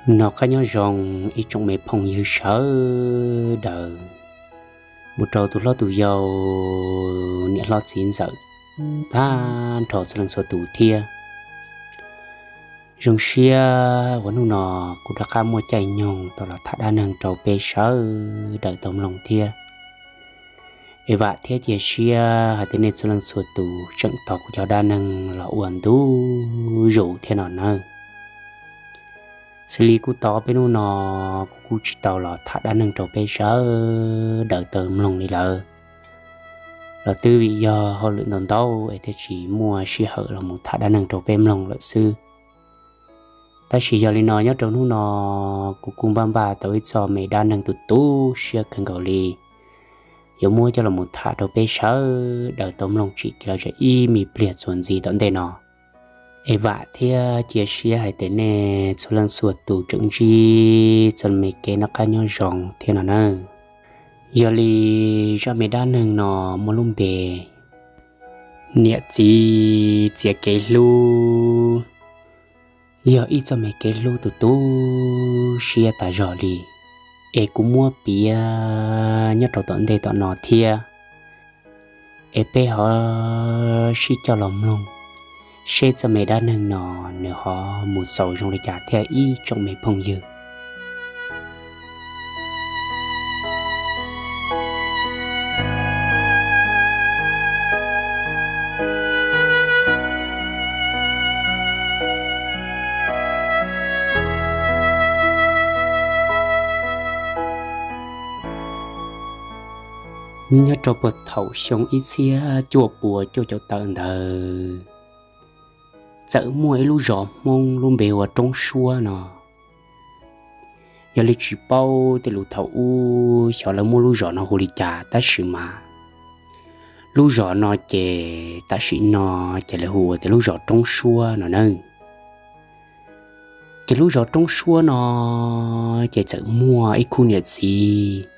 Noj qab nyob zoo ib tsoom me phooj ywg sawv daws, mus rau tus hlob tus yau, niam hlob txiv ntxawm, tag nrho txhua leej txhua tus thiab. Zoo siab uas hnub no kuv rov qab muaj caij nyoog tau los tham dab neeg rau peb sawv daws tau mloog thiab. Es vam thiab cia siab hais tias nej txhua leej txhua tus tseem tos kuv cov dab neeg los ua ntu zus thiab no nawb. Xws li kuj tau peb hnub no kuv kuj tsis tau los tham dab neeg rau peb sawv daws tau mloog li lawm, los twb vim yog hauj lwm ntau ntau es thiaj tsis muaj sij hawm los mus tham dab neeg rau peb mloog lawm xwb. Tab sis yog li no nyob rau hnub no kuv kuj npaj npaj tau ib txoj me dab neeg tu tu siab kawg nkaus li, yuav muab coj los mus tham rau peb sawv daws tau mloog tsim kev lom zem ib me pliag txuas ntxiv tom ntej no. Es vam thiab cia siab hais tias nej txhua leej txhua tus tseem ntsib txoj me kev noj qab nyob zoo thiab no nawb. Yog li zaj me dab neeg no muaj lub npe niam txiv txiav kev hlub, yog ib txoj me kev hlub tu tu siab tas zog li. Es kuv muab piav nyob rau tom ntej tom no thiab, es peb ho sib coj los mloog seb txoj me dab neeg no nws ho mus xaus zoo li cas thiab ib tsoom me phooj ywg. Nyob rau puag thaum xyoo ib txhiab cuaj pua cuaj caum tawm ntawd, txawm muaj ib lub zos Hmoob lub npe ua Roob Suab no. Yog li tsis paub tej lus thaum ub xyov lawv muab lub zos no hu li cas tab sis mas lub zos no ces tam sim no ces lawv hu ua tias lub zos Roob Suab no nawb. Ces lub zos Roob Suab no ces txawm muaj ib khub niam txiv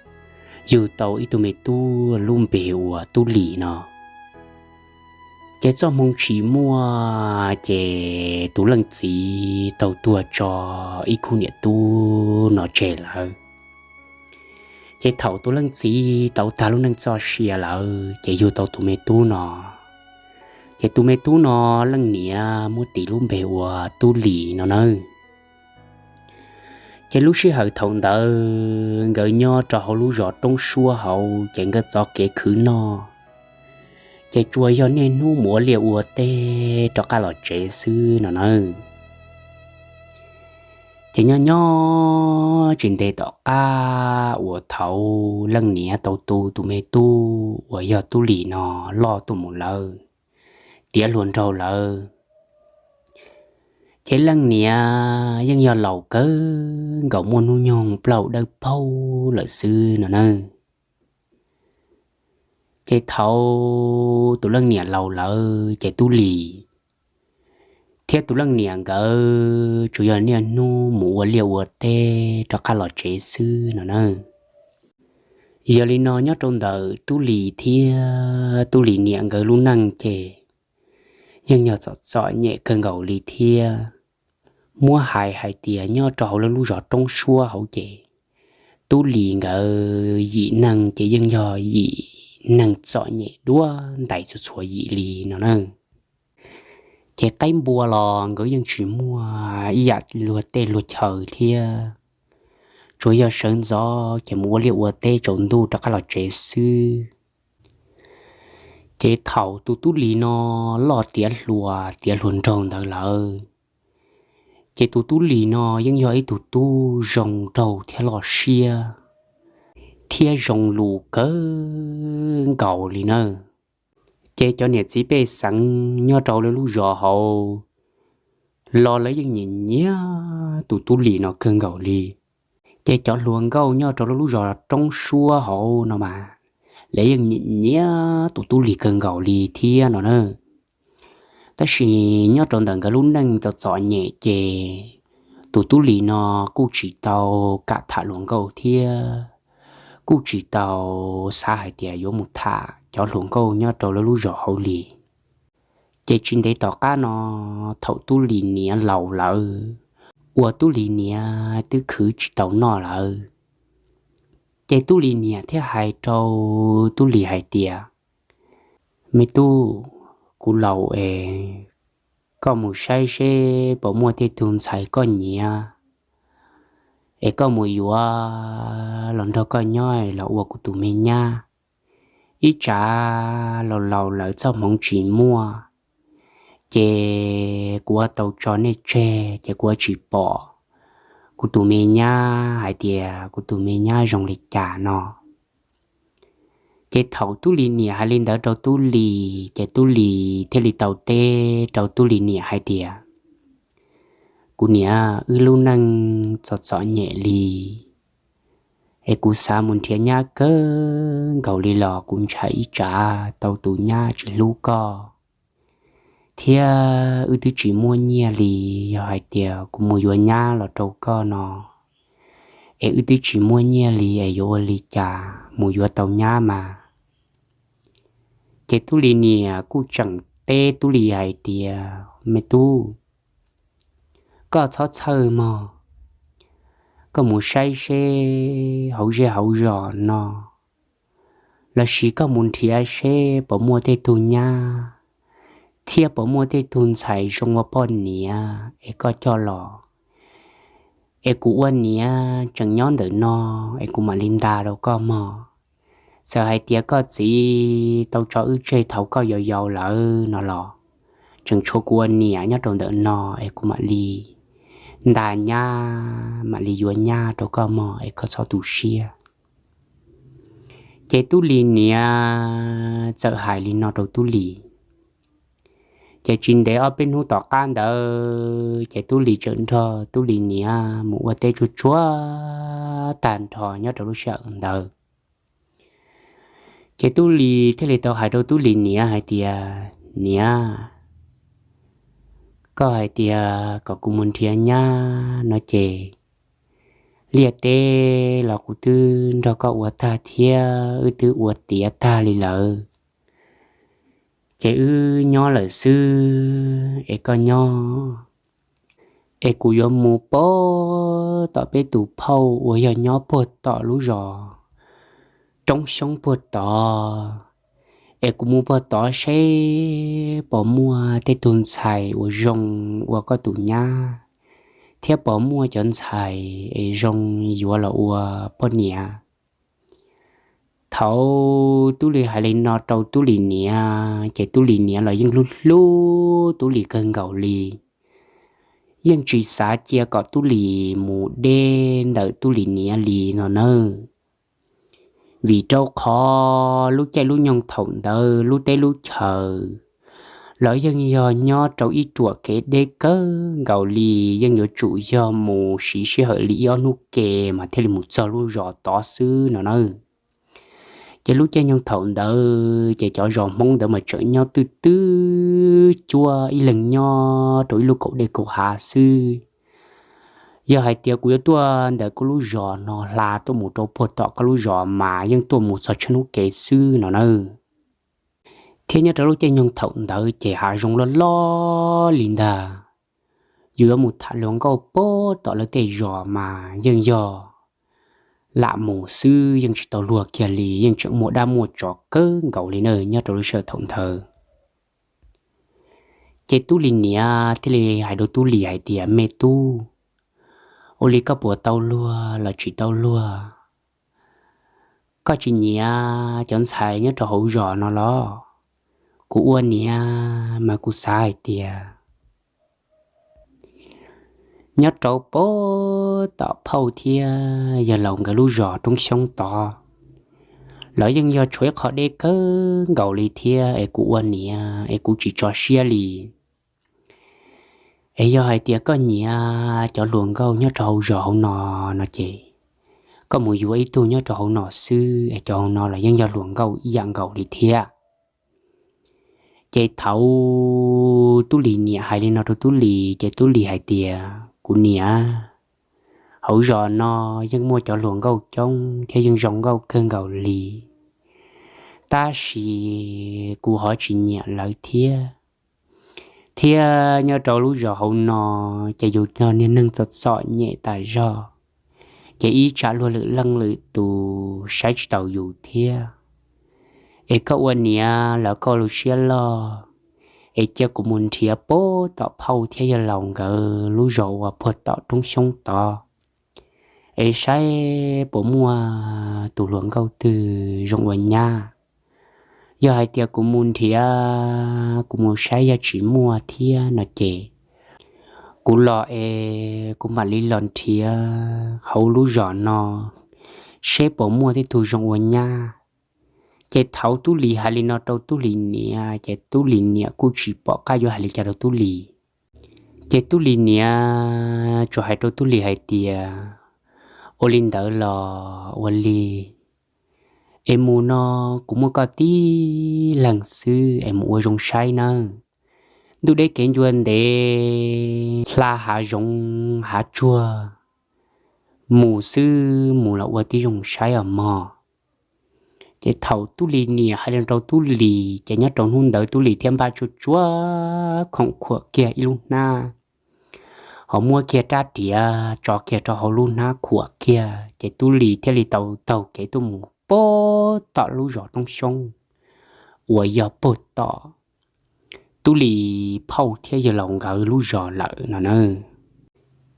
yug tau ib tug me tub lub npe ua Tub Lis no. Ces txoj hmoo tsis muaj ces tus leej txiv tau tuag tso ib khub niam tub no tseg lawm. Ces thaum tus leej txiv tau tag lub neej txoj sia lawm ces yug tau tus me tub no. Ces tus me tub no leej niam muab tis lub npe ua Tub Lis no nawb. Ces lub sij hawm thaum ntawd nkawd nyob rau hauv lub zos Roob Suab hauv ces nkawd txoj kev khwv noj ces tsuas yog niaj hnub mus ua liaj ua teb rov qab los tsev xwb no nawb. Ces nyob nyob tsis ntev tom qab uas thaum leej niam tau tu tus me tub uas yog Tub Lis no loj tuaj mus lawm, tiav hluas nraug lawm, ces leej niam yeej yog laus kawg nkaus muaj hnub nyoog plaub dawb paug lawm xwb no nawb. Ces thaum tus leej niam laus lawm ces Tub Lis thiab tus leej niam nkawd tsuas yog niaj hnub mus ua liaj ua teb rov qab los tsev xwb no nawb. Yog li no nyob rau ntawm Tub Lis thiab Tub Lis niam nkawd lub neej ces yeej yog txom txom nyem kawg nkaus li thiab. Muab hais hais tias nyob rau hauv lawv lub zos Roob Suab hauv ces Tub Lis nkawd yim neeg ces yeej yog yim neeg txom nyem duab ntais txhua txhua yim li no nawb. Ces qaib npua los nkawd yeej tsis muaj ib yam luag tej luag chaw thiab, tsuas yog sawv ntxov ces mus ua liaj ua teb tsaus ntuj rov qab los tsev xwb. Ces thaum tus Tub Lis no loj tiav hluas tiav hluas nraug ntawd lawm, ces tus Tub Lis no yeej yog ib tug tub zoo nraug thiab loj siab thiab zoo lus kawg nkaus li nawb. Ces cov niam txiv pej xeem nyob rau lawv lub zos hauv los lawv yeej nyiam nyiam tus Tub Lis no kawg nkaus li. Ces cov hluas nkauj nyob rau lawv lub zos Roob Suab hauv no mas lawv yeej nyiam nyiam tus Tub Lis kawg nkaus li thiab no na. Tab sis nyob rau ntawm nkawd lub neej txom txom nyem ces tus Tub Lis no kuj tsis tau kam tham hluas nkauj thiab kuj tsis tau xav hais tias yuav mus tham cov hluas nkauj nyob rau lawv lub zos hauv li. Ces tsis ntev tom qab no, thaum Tub Lis niam laus lawm, ua tub lis niam twb khwv tsis tau noj lawm. Ces tub lis niam thiaj hais rau tub lis hais tias, Me tub, kuv laus es, koj mus saib seb puas muaj tej tug ntxhais koj nyiam es koj mus yuav los nrog koj nyob los ua kuv tus me nyab. Ib tsam laus laus lawm txoj hmoov tsis muaj, ces kuv ua tau tso nej tseg ces kuv ua tsis pom kuv tus me nyab hais tias kuv tus me nyab zoo li cas no. Ces thaum tub lis niam hais li ntawd rau tub lis ces tub lis thiaj li tau teb rau tub lis niam hais tias, Kuv niam, wb lub neej txom txom nyem li, es kuv xav mus nrhiav nyab kawg nkaus li los kuv ntshai ib tsam tau tus nyab tsis hlub koj, thiab wb twb tsis muaj nyiaj li. Yog hais tias kuv mus yuav nyab los rau koj no, es wb twb tsis muaj nyiaj li es yuav ua li cas mus yuav tau nyab mas? Ces tub lis niam kuj tseem teb tub lis hais tias, Me tub, koj txhob txhawj mog, koj mus saib seb hauv zej hauv zos no, lossis koj mus nrhiav seb puas muaj tej tug nyab thiab puas muaj tej tug ntxhais zoo ua poj niam es koj coj los, es kuv ua niam tseem nyob ntawm no, es kuv mam li nta rau koj mog. Txawm hais tias koj txiv tau tso wb tseg thaum koj yau yau lawm no los, tseem tshuav kuv ua niam nyob rau ntawm no, es kuv mam li nta nyab mam li yuav nyab rau koj mog, es koj txhob tu siab. Ces tub lis niam txawm hais li no rau tub lis. Ces tsis ntev ob peb hnub tom qab ntawd ces tub lis txawm nrog tub lis niam mus ua teb tsuag tsuag tag nrho nyob rau lub sij hawm ntawd. Ces tub lis thiaj li tau hais rau tub lis niam hais tias, Niam, koj hais tias kom kuv mus nrhiav nyab no ces liaj teb los kuv twb nrog koj ua tag thiab wb twb ua tiav tag li lawm, ces wb nyob lawm xwb es koj nyob, es kuv yuav mus puag tom peb tus phauj uas yog nyob puag tom lub zos Roob Xyoob puag tod, es kuv mus puag tod seb puas muaj tej tug ntxhais uas zoo ua koj tus nyab, thiab puas muaj cov ntxhais es zoo yuav los ua poj niam. Thaum tub lis hais li no rau tub lis niam ces tub lis niam los yeej hlub hlub tub lis kawg nkaus li, yeej tsis xav cia kom tub lis mus deb ntawm tub lis niam li no nawb. Vim rau qhov lub caij lub nyoog thaum ntawd lub teb lub chaws los yeej yog nyob rau ib ruam kev deb kawg nkaus li, yeej yuav tsum yog mus siv sij hawm li ib ob hnub ke mas thiaj li mus txog lub zos tod xwb no nawb. Ces lub caij nyoog thaum ntawd ces cov zos Hmoob ntawd mas tseem nyob twj twj cuab ib leeg nyob rau ib lub kaum dej kaum hav xwb. Yog hais tias kuv yuav tuaj ntawm koj lub zos no hla tuaj mus rau puag tom koj lub zos mas yeej tuaj mus txog tsheej hnub kev xwb no nawb. Thiab nyob rau lub caij nyoog thaum ntawd ces hav zoov loj loj li ntag, yus yuav mus tham hluas nkauj puag tom lawv tej zos mas yeej yog lam mus xwb, yeej tsis tau luag kiag li, yeej tseem muaj dab muaj tsov kawg nkaus li na nyob rau lub sij hawm thaum ntawd. Ces tub lis niam thiaj li hais rau tub lis hais tias, Me tub, ua li koj puas tau luag los tsis tau luag? Koj tsis nyiam cov ntxhais nyob rau hauv zos no los? Kuv ua niam mas kuv xav hais tias nyob rau puag tom phauj thiab yawg laus nkawd lub zos Roob Xyoob tod los yeej yog tshuav ib qho deb kawg nkaus li thiab es kuv ua niam es kuv tsis tso siab li. Es yog hais tias koj nyiam cov hluas nkauj nyob rau hauv zos hauv no no ces koj mus yuav ib tug nyob rau hauv no xwb es cov hauv no los yeej yog hluas nkauj ib yam nkaus li thiab. Ces thaum tub lis niam hais li no rau tub lis ces tub lis hais tias, Kuv niam, hauv zos no yeej muaj cov hluas nkauj coob thiab yeej zoo nkauj kawg nkaus li, tab sis kuv ho tsis nyiam lawv thiab. Thiab nyob rau lub zos hauv no ces yus yog niag neeg txom txom nyem tas zog, ces ib tsam luag lwm leej lwm tus saib tsis taus yus thiab. Es koj ua niam los koj lub siab loj, es cia kuv mus nrhiav puag tom phauj thiab yawg laus nkawd lub zos uas puag tom roob xyoob tod, es saib puas muaj tus hluas nkauj twg zoo ua nyab. Yog hais tias kuv mus nrhiav, kuv mus saib yog tsis muaj thiab no ces kuv los es kuv mam li los nrhiav hauv lub zos no seb puas muaj tej tug zoo ua nyab. Ces thaum Tub Lis hais li no rau Tub Lis niam ces Tub Lis niam kuj tsis pom qab yuav hais li cas rau Tub Lis. Ces Tub Lis niam tsuas hais rau Tub Lis hais tias, ua li ntawd los ua li, es mus no kuv muaj koj tib leeg xwb es mus ua zoo saib nawb. Ntuj deb kev ncua ntev, hla hav zoov hav tsuag, mus xwb mus los ua tib zoo saib os mog. Ces thaum Tub Lis niam hais li rau Tub Lis ces nyob rau hnub ntawd Tub Lis thiaj npaj tsuag tsuag khoom khuam kiag ib lub hnab, ho muab kiag rab riam tso kiag rau hauv lub hnab khuam kiag ces Tub Lis thiaj li tau taug kev tuaj mus puag tom lub zos roob xyoob uas yog puag tom Tub Lis phauj thiab yawg laus nkawd lub zos lawm no na.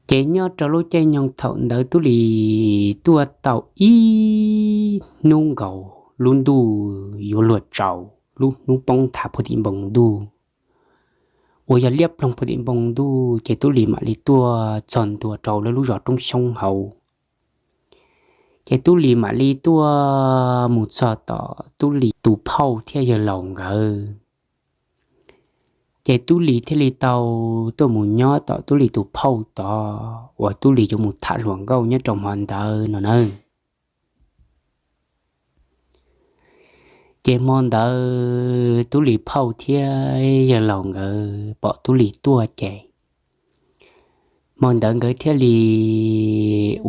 Ces nyob rau lub caij nyoog thaum ntawd Tub Lis tuaj tau ib hnub nkaus lub ntuj yuav luag tsaus, lub hnub poob thav puag tim npoo ntuj, uas yog liab ploog puag tim npoo ntuj ces Tub Lis mam li tuaj txog ntua rau lawv lub zos roob xyoob hauv. Ces Tub Lis mam li tuaj mus txog tom Tub Lis tus phauj thiab yawg laus nkawd. Ces Tub Lis thiaj li tau tuaj mus nyob tom Tub Lis tus phauj tod uas Tub Lis yuav mus tham hluas nkauj nyob rau hmo ntawd no na. Ces hmo ntawd Tub Lis phauj thiab yawg laus nkawd pom Tub Lis tuaj ces hmo ntawd nkawd thiaj li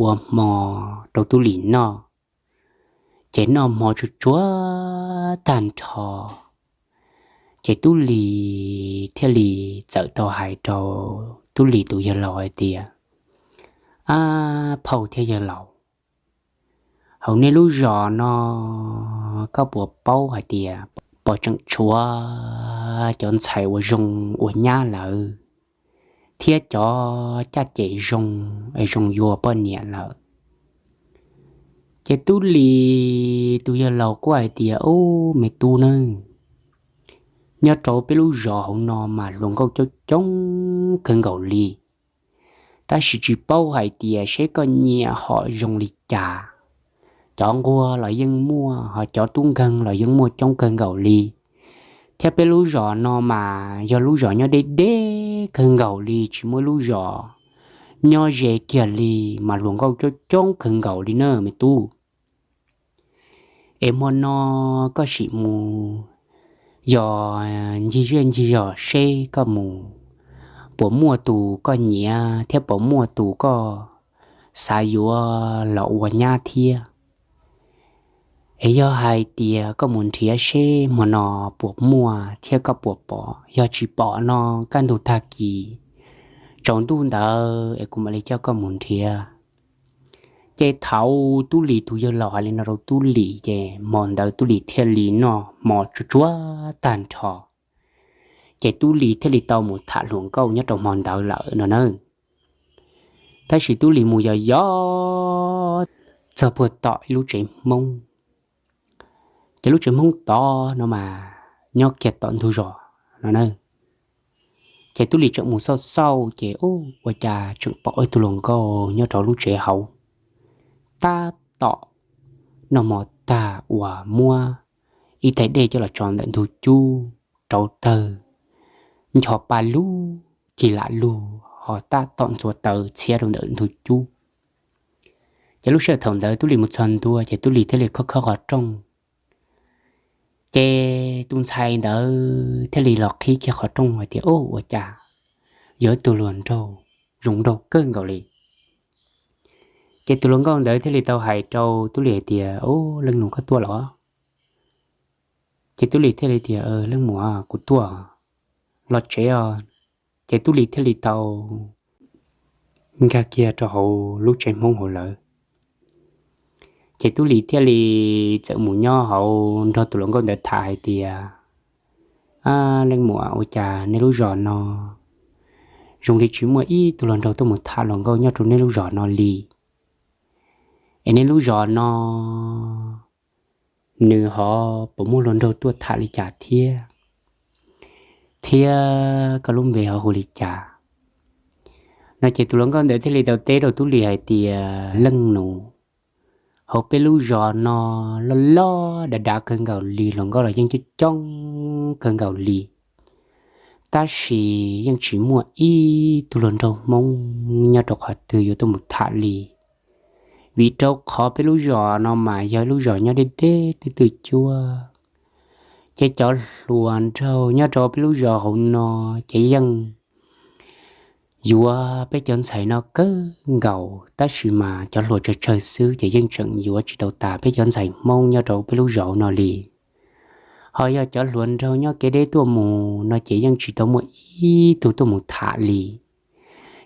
ua hmo rau Tub Lis noj. Ces noj hmo tsuag tsuag tag nrho, ces Tub Lis thiaj li txawm tau hais rau Tub Lis tus yawg laus hais tias, ab phauj thiab yawg laus, hauv nej lub zos no koj puas paub hais tias puas tseem tshuav cov ntxhais uas zoo ua nyab lawm thiab cov caj ces zoo es zoo yuav poj niam lawm? Ces Tub Lis tus yawg laus kuj hais tias, ub me tub nawb, nyob rau peb lub zos hauv no mas hluas nkauj coob coob kawg nkaus li, tab sis tsis paub hais tias seb koj nyiam hom zoo li cas. Cov nquag los yeej muaj, ho cov tub nkeeg los yeej muaj coob kawg nkaus li, thiab peb lub zos no mas yog lub zos nyob deb deb kawg nkaus li, tsis muaj lub zos nyob ze kiag li, mas hluas nkauj coob coob kawg nkaus li na me tub. Es hmo no koj sim mus yos ncig zej ncig zos seb koj mus puas muaj tus koj nyiam thiab puas muaj tus koj xav yuav los ua nyab thiab. Es yog hais tias koj mus nrhiav seb hmo no puas muaj thiab koj puas pom, yog tsis pom no kaj ntug tag kis tsaus ntuj ntawd es kuv mam li coj koj mus nrhiav. Ces thaum Tub Lis tus yawg laus hais li no rau Tub Lis ces hmo ntawd Tub Lis thiaj li noj hmo tsuag tsuag tag nrho, ces Tub Lis thiaj li tau mus tham hluas nkauj nyob rau hmo ntawd lawm no na. Tab sis Tub Lis mus yos yos txog puag tom ib lub tsev Hmoob, ces lub tsev Hmoob tod no mas nyob kiag tom ntug zos no na. Ces Tub Lis tseem mus xauj xauj ces ua cas tseem pom ib tug hluas nkauj nyob rau lub tsev hauv, tab tom noj hmo tag uas muab ib tais dej coj los tso ntawm ntug cub rau tawg, ncho pa lug cig lam lug ho tab tom ntxuav taws txhiab rau ntawm ntug cub. Ces lub sij hawm thaum ntawd Tub Lis mus txog ntua ces Tub Lis thiaj li khob khob qhov rooj, ces tus ntxhais ntawd thiaj li los qhib kiag qhov rooj hais tias, ub, ua cas yog ib tug hluas nraug zoo nraug kawg nkaus li. Ces tus hluas nkauj ntawd thiaj li tau hais rau Tub Lis hais tias, ub, leej nus koj tuaj los? Ces Tub Lis thiaj li tias, leej muam, kuv tuaj los tsev os. Ces Tub Lis thiaj li tau nkag kiag rau hauv lub tsev Hmoob hauv lawm. Ces Tub Lis thiaj li txawm mus nyob hauv nrog tus hluas nkauj ntawd tham hais tias, Ab, leej muam, ua cas nej lub zos no zoo li tsis muaj ib tug hluas nraug tuaj mus tham hluas nkauj nyob rau nej lub zos no li? Es nej lub zos no nws ho puas muaj hluas nraug tuaj tham li cas thiab? Thiab koj lub npe ho hu li cas? No ces tus hluas nkauj ntawd thiaj li tau teb rau Tub Lis hais tias, Leej nus, hauv peb lub zos no loj loj dav dav kawg nkaus li, hluas nkauj los yeej coob coob kawg nkaus li, tab sis yeej tsis muaj ib tug hluas nraug Hmoob nyob rau qhov twg yuav tuaj mus tham li. Vim rau qhov peb lub zos no mas yog lub zos nyob deb deb twj twj cuab, ces cov hluas nraug nyob rau peb lub zos hauv no ces yeej yuav peb cov ntxhais no kawg nkaus, tab sis mas cov hluas tsawg tsawg xwb ces yeej tseem yuav tsis tau tas peb cov ntxhais Hmoob nyob rau peb lub zos no li. Ho yog cov hluas nraug nyob kev deb tuaj mus no ces yeej tsis tau muaj ib tug tuaj mus tham li.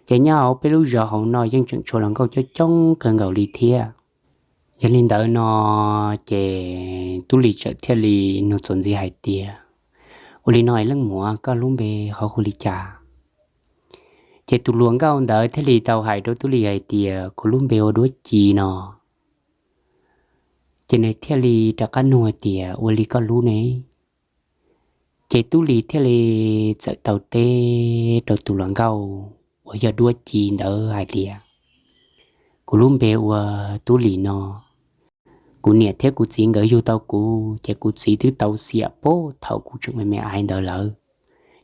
Ces nyob hauv peb lub zos hauv no yeej tseem tshuav hluas nkauj coob coob kawg nkaus li thiab. Yog li ntawd no ces Tub Lis txawm thiaj li nug txuas ntxiv hais tias, Ua li no es leej muam, koj lub npe ho hu li cas? Ces tus hluas nkauj ntawd thiaj li tau hais rau Tub Lis hais tias, Kuv lub npe ua Duab Ci no. Ces nws thiaj li rov qab nug hais tias, Ua li koj lub ne? Ces Tub Lis thiaj li txawm tau teb rau tus hluas nkauj uas yog Duab Ci ntawd hais tias, Kuv lub npe ua Tub Lis no. Kuv niam thiab kuv txiv nkawd yug tau kuv ces kuv txiv twb tau xiam puag thaum kuv tseem me me aiv ntawd lawm,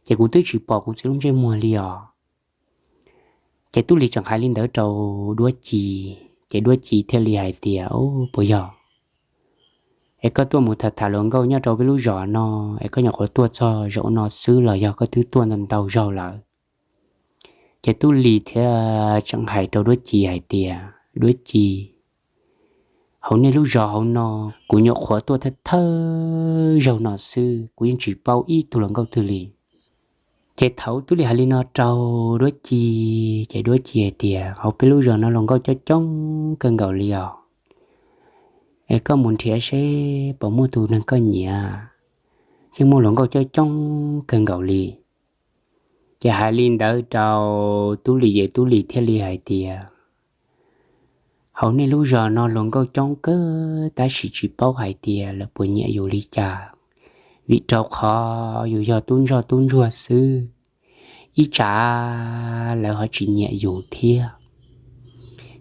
ces kuv twb tsis pom kuv txiv lub ntsej muag li os. Ces Tub Lis tseem hais li ntawd rau Duab Ci, ces Duab Ci thiaj li hais tias, Puas yog es koj tuaj mus tham tham hluas nkauj nyob rau peb lub zos no, es koj nyuam qhuav tuaj txog zaum no xwb los yog koj twb tuaj ntau ntau zaug lawm? Ces Tub Lis thiaj tseem hais rau Duab Ci hais tias, Duab Ci, hauv nej lub zos hauv no, kuv nyuam qhuav tuaj thawj thawj zaug no xwb, kuv yeej tsis paub ib tug hluas nkauj twg li. Ces thaum Tub Lis hais li no rau Duab Ci, ces Duab Ci hais tias, Hauv peb lub zos no hluas nkauj coob coob kawg nkaus li os. Es koj mus nrhiav seb puas muaj tus neeg koj nyiam, yeej muaj hluas nkauj coob coob kawg nkaus li. Ces hais li ntawd rau Tub Lis ces Tub Lis thiaj li hais tias, Hauv nej lub zos no hluas nkauj coob kawg tab sis tsis paub hais tias lawv puas nyiam yus li cas, vim rau qhov yus yog tub ntsoj tub ntsuag xwb, ib tsam lawv ho tsis nyiam yus thiab.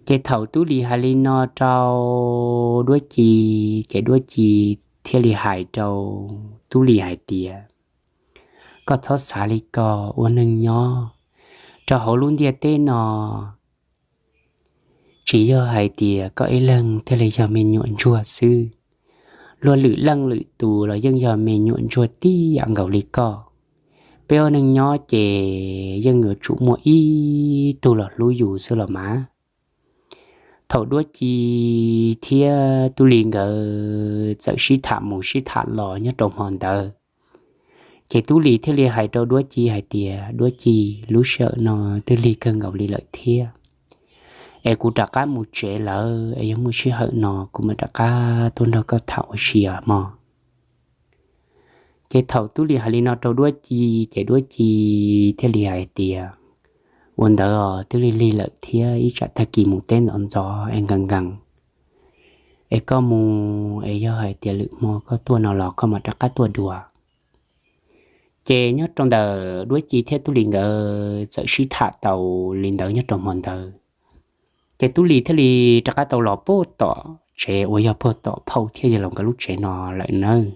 Ces thaum Tub Lis hais li no rau Duab Ci, ces Duab Ci thiaj li hais rau Tub Lis hais tias, Koj txhob xav li ko, ua neeg nyob rau hauv lub ntiaj teb no tsis yog hais tias koj ib leeg thiaj li yog me nyuam ntsuag xwb. Luag lwm leej lwm tus los yeej yog me nyuam ntsuag tib yam nkaus li koj. Peb ua neeg nyob ces yeej yuav tsum muaj ib tug los hlub yus xwb los mas. Thaum Duab Ci thiab Tub Lis nkawd txawm sib tham mus sib tham los nyob rau hmo ntawd, ces Tub Lis thiaj li hais rau Duab Ci hais tias, Duab Ci, lub sij hawm no twb lig kawg nkaus li lawm thiab, es kuv rov qab mus tsev lawm, es yog muaj sij hawm no kuv mam rov qab tuaj nrog koj tham ua si os mog. Ces thaum Tub Lis hais li no rau Duab Ci, ces Duab Ci thiaj li hais tias, Ua ntawd os, twb lig lig lawm thiab, ib tsam tag kis mus teb ntxov ntxov es nkees nkees, es koj mus, es yog hais tias lwm hmo koj tuaj no los koj mam rov qab tuaj dua. Ces nyob rau ntawm Duab Ci thiab Tub Lis nkawd txawm sib tham tau li ntawd nyob rau hmo ntawd, ces Tub Lis thiaj li rov qab tau los puag tom tsev uas yog puag tom phauj thiab yawg laus nkawd lub tsev no lawm nawb.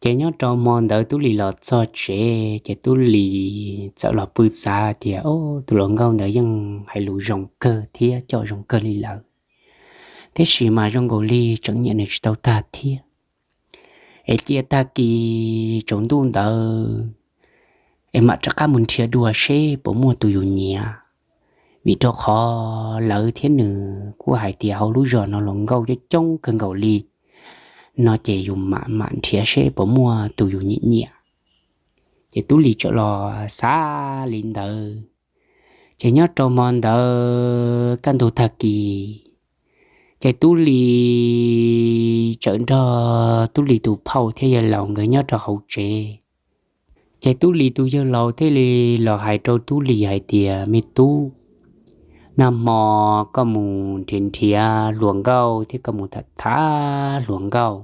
Ces nyob rau hmo ntawd Tub Lis los txog tsev, ces Tub Lis txawm los pw xav tias, Ob, tus hluas nkauj ntawd yeej hais lus zoo kawg thiab coj zoo kawg li lawm, tiam sis mas zoo nkaus li tseem nyiam nws tsis tau tag thiab. Es cia tag kis tsaus ntuj ntawd es mam rov qab mus nrhiav dua seb puas muaj tus yus nyiam, vim rau qhov lawv thiab nws kuj hais tias hauv lub zos no hluas nkauj coob coob kawg nkaus li no, ces yus mam mam nrhiav seb puas muaj tus yus nyiam nyiam. Ces Tub Lis txawm los xav li ntawd. Ces nyob rau hmo ntawd kaj ntug tag kis, ces Tub Lis txawm nrog Tub Lis tus phauj thiab yawg laus nkawd nyob rau hauv tsev. Ces Tub Lis tus yawg laus thiaj li los hais rau Tub Lis hais tias, Me tub, nag hmo koj mus nrhiav nrhiav hluas nkauj thiab koj mus tham tham hluas nkauj,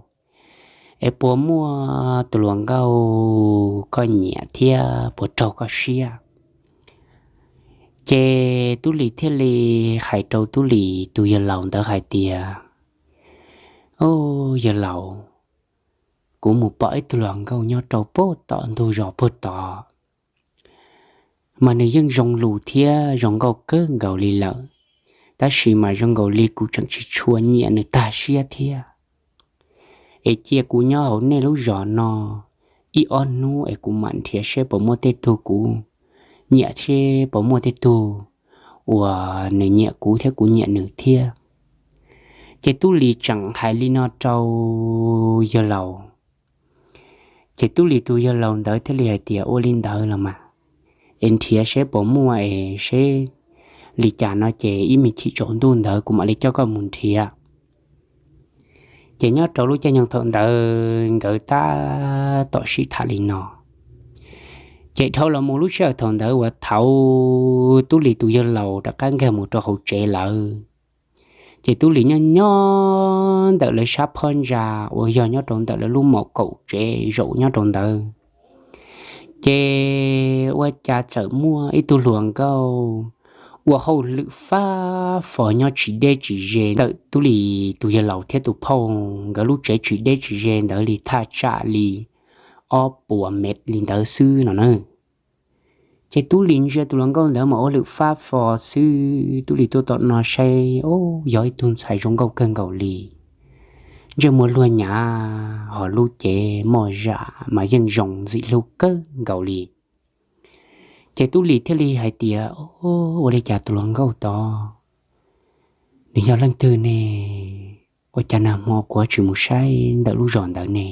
es puas muaj tus hluas nkauj koj nyiam thiab puas raug koj siab? Ces Tub Lis thiaj li hais rau Tub Lis tus yawg laus ntawd hais tias, Au, yawg laus, kuv mus pom ib tug hluas nkauj nyob rau puag tom ntug zos puag tod, mas nws yeej zoo lus thiab zoo nkauj kawg nkaus li lawm, tab sis mas zoo nkaus li kuv tseem tsis tshua nyiam nws tag siab thiab. Es cia kuv nyob hauv nej lub zos no ib ob hnub es kuv mam nrhiav seb puas muaj tej tug kuv nyiam thiab puas muaj tej tug uas nws nyiam kuv thiab kuv nyiam nws thiab. Ces Tub Lis tseem hais li no rau yawg laus. Ces Tub Lis tus yawg laus ntawd thiaj li hais tias, Ua li ntawd los mas, es nrhiav seb puas muaj es seb li cas no ces ib me chim tsaus ntuj ntawd kuv mam li coj koj mus nrhiav. Ces nyob rau lub caij nyoog thaum ntawd nkawd tab tom sib tham li no. Ces dhau los mus lub sij hawm thaum ntawd uas thaum Tub Lis tus yawg laus rov qab nkag mus rau hauv tsev lawm, ces Tub Lis nyob nyob ntawm lawv sab phab ntsa uas yog nyob rau ntawm lawv lub mom kaum tsev zaum nyob rau ntawd. Ces ua cas txawm muaj ib tug hluas nkauj ua hauj lwm fab fo nyob tsis deb tsis ze ntawm Tub Lis tus yawg laus thiab tus phauj nkawd lub tsev tsis deb tsis ze ntawd li thaj tsam li ob puas mev li ntawd xwb no na. Ces Tub Lis ntsia tus hluas nkauj ntawd mas ua lwm fab fo xwb, Tub Lis tuaj tom no saib, o, yog ib tug ntxhais zoo nkauj kawg nkaus li, ntsej muag luag nyav, ho lub cev moj zam mas yeej zoo ntxim hlub kawg nkaus li. Ces Tub Lis thiaj li hais tias, O, ua li cas tus hluas nkauj tod nws yog leej twg ne? Ua cas nag hmo kuv tsis mus saib ntawm lub zos ntawd ne?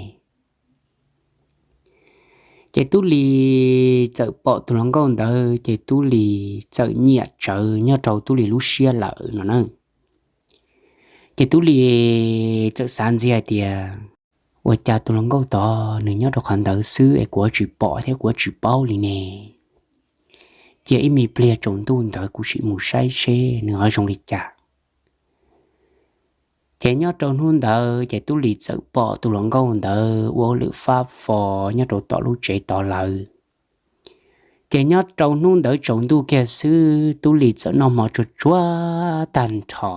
Ces Tub Lis txawm pom tus hluas nkauj ntawd ces Tub Lis txawm nyiam tsawv nyob rau Tub Lis lub siab lawm no na. Ces Tub Lis txawm xav ntxiv hais tias, Ua cas tus hluas nkauj tod nws nyob rau qhov ntawd xwb es kuv tsis pom thiab kuv tsis paub li ne? Cia ib me pliag tsaus ntuj ntawd kuv sim mus saib seb nws ho zoo li cas. Ces nyob rau hnub ntawd ces Tub Lis txawm pom tus hluas nkauj ntawd ua lwm fab fo nyob rau tom lub tsev tod lawm. Ces nyob rau hnub ntawd tsaus ntuj kiag xwb Tub Lis txawm noj hmo tsuag tsuag tag nrho.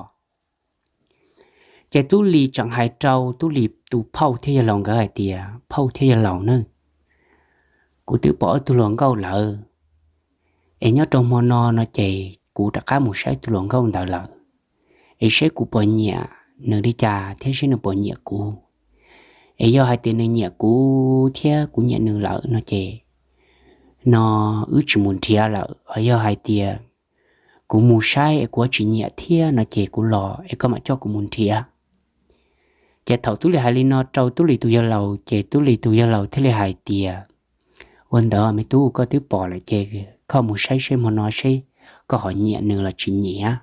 Ces Tub Lis tseem hais rau Tub Lis tus phauj thiab yawg laus nkawd hais tias, Phauj thiab yawg laus na, kuv twb pom ib tug hluas nkauj lawm, es nyob rau hmo no no ces kuv rov qab mus saib tus hluas nkauj ntawd lawm, es seb kuv puas nyiam nws li cas thiab seb nws puas nyiam kuv. Es yog hais tias nws nyiam kuv thiab kuv nyiam nws lawm no ces no wb tsis mus nrhiav lawm, ho yog hais tias kuv mus saib es kuv tsis nyiam thiab no ces kuv los es koj mam coj kuv mus nrhiav. Ces thaum Tub Lis hais li no rau Tub Lis tus yawg laus ces Tub Lis tus yawg laus thiaj li hais tias, Ua ntawd me tub, koj twb pom lawm ces koj mus saib seb hmo no seb koj ho nyiam nws los tsis nyiam.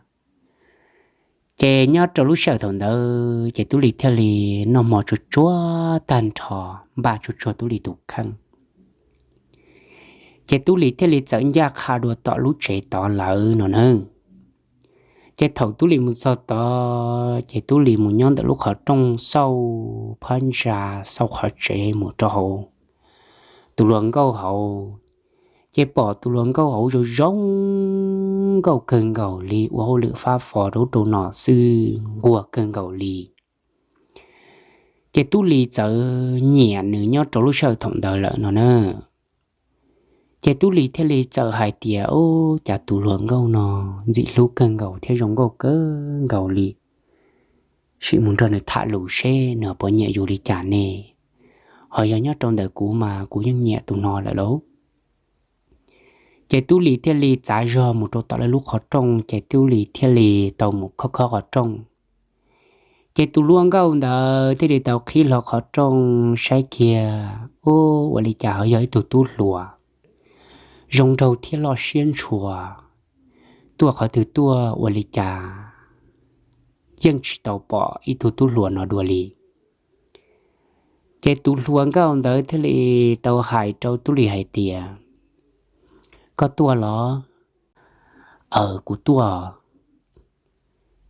Ces nyob rau lub sij hawm thaum ntawd ces Tub Lis thiaj li noj hmo tsuag tsuag tag nrho, npaj tsuag tsuag Tub Lis tus kheej. Ces Tub Lis thiaj li txawm ncaj qha dua tom lub tsev tod lawm no na. Ces thaum Tub Lis mus txog tod ces Tub Lis mus nyob ntawm lub qhov rooj xauj phab ntsa, xauj qhov tsev mus rau hauv tus hluas nkauj hauv. Ces pom tus hluas nkauj hauv zoo zoo nkauj kawg nkaus li, ua hauj lwm fab fo rau ub rau no xwb, nquag kawg nkaus li. Ces Tub Lis txawm nyiam nws nyob rau lub sij hawm thaum ntawd lawm no na. Ces Tub Lis thiaj li txawm hais tias, Ub, cas tus hluas nkauj no ntxim hlub kawg nkaus thiab zoo nkauj kawg nkaus li, sim mus nrog nws tham lus seb nws puas nyiam yus li cas ne? Ho yog nyob rau ntawm kuv mas kuv yeej nyiam tus no lawm lauj. Ces Tub Lis thiaj li txav zog mus rau tom lawv lub qhov rooj, ces Tub Lis thiaj li tau mus khob khob qhov rooj. Ces tus hluas nkauj ntawd thiaj li tau qhib hlo qhov rooj saib kiag, Ub, ua li cas ho yog ib tug tub hluas zoo nraug thiab loj siab ntshua, tuaj qhov twg tuaj ua li cas yeej tsis tau pom ib tug tub hluas no dua li. Ces tus hluas nkauj ntawd thiaj li tau hais rau Tub Lis hais tias, Koj tuaj los? Aws, kuv tuaj.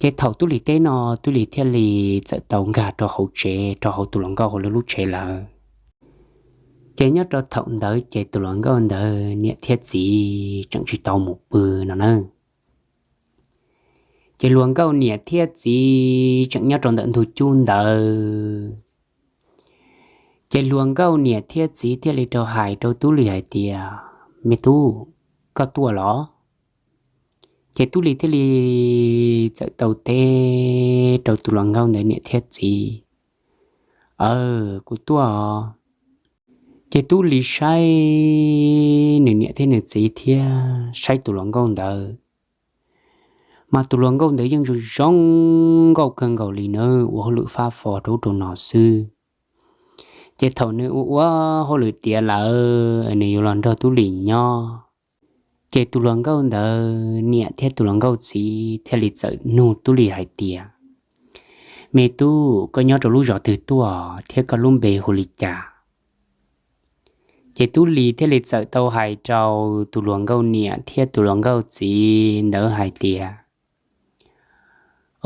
Ces thaum Tub Lis teb no, Tub Lis thiaj li txawm tau nkag rau hauv tsev, rau hauv tus hluas nkauj hauv lub tsev lawm. Ces nyob rau thaum ntawd ces tus hluas nkauj ntawd niam thiab txiv tseem tsis tau mus pw no na. Ces hluas nkauj niam thiab txiv tseem nyob rau ntawm ntug cub ntawd. Ces hluas nkauj niam thiab txiv thiaj li rau hais rau Tub Lis hais tias, Me tub, koj tuaj los? Ces Tub Lis thiaj li txawm tau teb rau tus hluas nkauj ntawd niam thiab txiv, Aws, kuv tuaj os. Ces Tub Lis saib nws niam thiab nws txiv thiab saib tus hluas nkauj ntawd, mas tus hluas nkauj ntawd yeej zoo zoo nkauj kawg nkaus li na, ua hauj lwm fab fo rau ub rau no xwb. Ces thaum nws ua ua hauj lwm tiav lawm, nws yuav los nrog Tub Lis nyob. Ces tus hluas nkauj ntawd niam thiab tus hluas nkauj txiv thiaj li txawm nug Tub Lis hais tias, Me tub, koj nyob rau lub zos twg tuaj thiab koj lub npe hu li cas? Ces Tub Lis thiaj li txawm tau hais rau tus hluas nkauj niam thiab tus hluas nkauj txiv ntawd hais tias,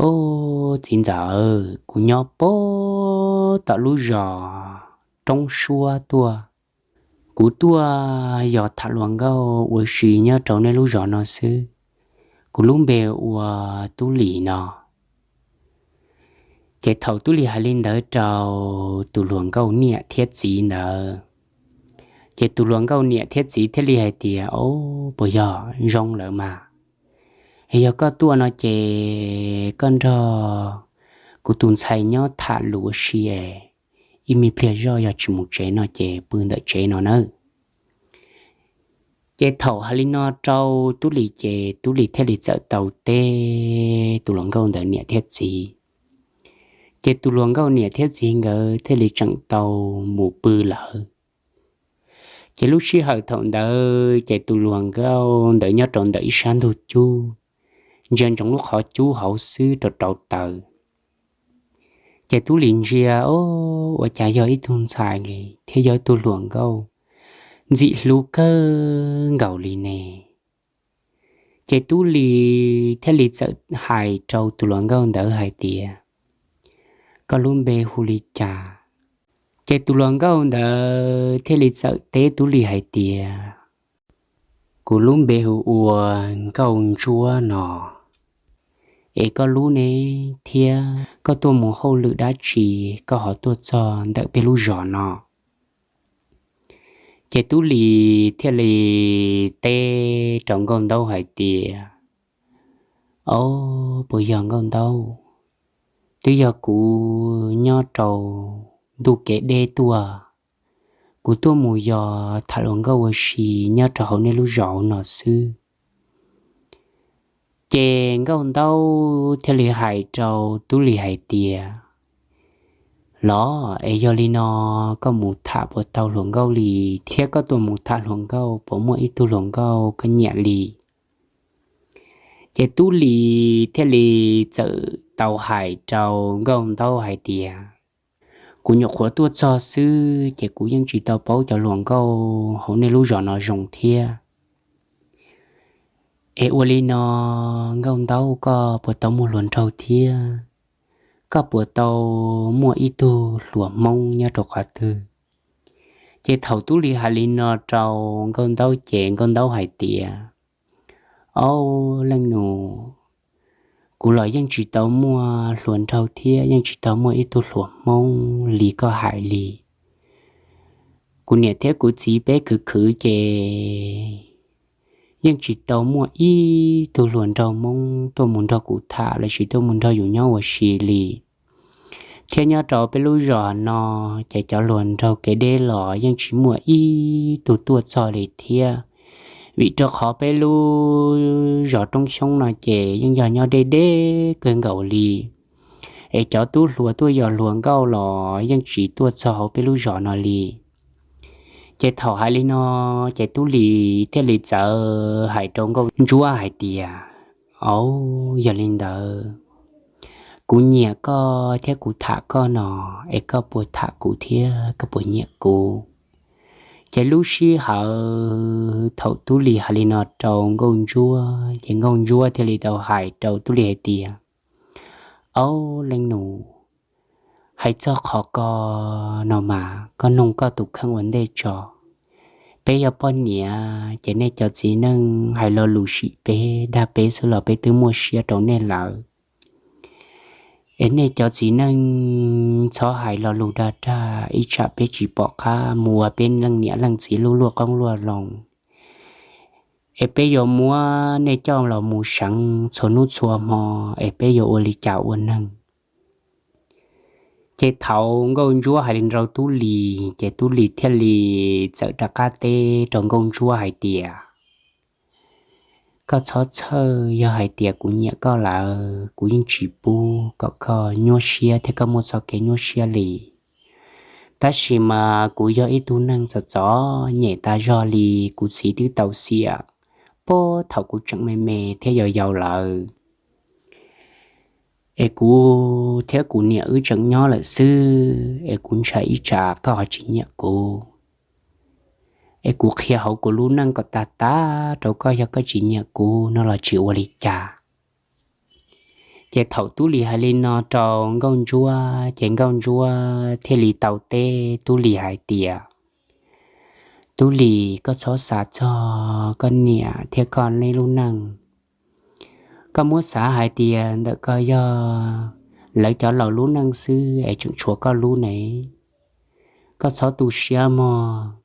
Au, txiv ntxawm, kuv nyob pem tom lub zos Roob Suab tuaj. Kuv tuaj yog tham hluas nkauj ua si nyob rau nej lub zos no xwb. Kuv lub npe ua Tub Lis no. Ces thaum Tub Lis hais li ntawd rau tus hluas nkauj niam thiab txiv ntawd, ces tus hluas nkauj niam thiab txiv thiaj li hais tias, Au, puas yog zoo lawm mas. Yog koj tuaj no ces koj nrog kuv tus ntxhais nyob tham lus ua si es ib me pliag zoj yog tsis mus tsev no ces pw ntawm tsev no nawb. Ces thaum hais li no rau Tub Lis ces Tub Lis thiaj li txawm tau teb tus hluas nkauj ntawd niam thiab txiv. Ces tus hluas nkauj niam thiab txiv nkawd thiaj li tseem tau mus pw lawm. Ces lub sij hawm thaum ntawd ces tus hluas nkauj ntawd nyob rau ntawm ib sab ntug cub, ntsia ntsoov lub qhov cub hauv xwb rau rau taws. Ces Tub Lis ntsia, Au, ua cas yog ib tug ntxhais thiab yog ib tug hluas nkauj ntxim hlub kawg nkaus li ne. Ces Tub Lis thiaj li txawm hais rau tus hluas nkauj ntawd hais tias, Koj lub npe hu li cas? Ces tus hluas nkauj ntawd thiaj li txawm teb Tub Lis hais tias, Kuv lub npe hu ua Nkauj Ntsuab no. Es koj lub ne, thiab koj tuaj mus hauj lwm dab tsi koj ho tuaj txog ntawm peb lub zos no? Ces Tub Lis thiaj li teb rau Nkauj Ntaub hais tias, Au, puas yog Nkauj Ntaub? Twb yog kuv nyob rau ntuj kev deb tuaj, kuv tuaj mus yog tham hluas nkauj ua si nyob rau hauv nej lub zos no xwb. Ces Nkauj Ntaub thiaj li hais rau Tub Lis hais tias, Los es yog li no koj mus tham puas tau hluas nkauj li, thiab koj tuaj mus tham hluas nkauj puas muaj ib tug hluas nkauj koj nyiam li? Ces Tub Lis thiaj li txawm tau hais rau Nkauj Ntaub hais tias, Kuv nyuam qhuav tuaj txog xwb ces kuv yeej tsis tau paub cov hluas nkauj hauv nej lub zos no zoo thiab. Es ua li no, Nkauj Ntaub, koj puas tau muaj hluas nraug thiab? Koj puas tau muaj ib tug hluas Hmoob nyob rau qhov twg? Ces thaum Tub Lis hais li no rau Nkauj Ntaub ces Nkauj Ntaub hais tias, Au, leej nus, kuv los yeej tsis tau muaj hluas nraug thiab yeej tsis tau muaj ib tug hluas Hmoob li koj hais li. Kuv niam thiab kuv txiv peb khwv khwv ces yeej tsis tau muaj ib tug hluas nraug Hmoob tuaj mus nrog kuv tham lossis tuaj mus nrog yus nyob ua si li. Thiab nyob rau peb lub zos no, ces cov hluas nraug kev deb los yeej tsis muaj ib tug tuaj txog li thiab. Vim rau qhov peb lub zos Roob Xyoob no ces yeej yog nyob deb deb kawg nkaus li, es cov tub hluas tuaj yos hluas nkauj los yeej tsis tuaj txog hauv peb lub zos no li. Ces thaum hais li no, ces Tub Lis thiaj li txawm hais rau Nkauj Ntsuab hais tias, Au, yog li ntawd, kuv nyiam koj thiab kuv tham koj no, es koj puas tham kuv thiab koj puas nyiam kuv? Ces lub sij hawm thaum Tub Lis hais li no rau Nkauj Ntsuab, ces Nkauj Ntsuab thiaj li tau hais rau Tub Lis hais tias, Au, leej nus, hais txog qhov ko no mas koj noog koj tus kheej ua ntej tso. Peb yog poj niam ces nej cov txiv neej hais lo lus sim peb dag peb xwb los peb twb muaj siab rau nej lawm. Es nej cov txiv neej txhob hais lo lus dag dag, ib tsam peb tsis pom qab mus ua peb leej niam leej txiv lub luaj qoob luaj loo. Es peb yuav muab nej coj los mus seev txhua hnub txhua hmo, es peb yuav ua li cas ua neeg? Ces thaum Nkauj Ntsuab hais li rau Tub Lis, ces Tub Lis thiaj li txawm rov qab teb rau Nkauj Ntsuab hais tias, Koj txhob txhawj, yog hais tias kuv nyiam koj lawm, kuv yeej tsis pub kom koj nyuaj siab thiab koj muaj txoj kev nyuaj siab li. Tab sis mas kuv yog ib tug neeg txom txom nyem tas zog li, kuv txiv twb tau xiam puag thaum kuv tseem me me thiab yau yau lawm. Es kuv thiab kuv niam wb tseem nyob lawm xwb, es kuv ntshai ib tsam koj ho tsis nyiam kuv. Es kuv qhia hauv kuv lub neej kom tag tag rau koj, yog koj tsis nyiam kuv no los tsis ua li cas. Ces thaum Tub Lis hais li no rau Nkauj Ntsuab, ces Nkauj Ntsuab thiaj li tau teb Tub Lis hais tias, Tub Lis, koj txhob xav txog koj niam thiab koj nej lub neej. Koj muab xav hais tias ntawm koj yog lawv cov laus lub neej xwb es tseem tshuav koj lub ne. Koj txhob tu siab mog,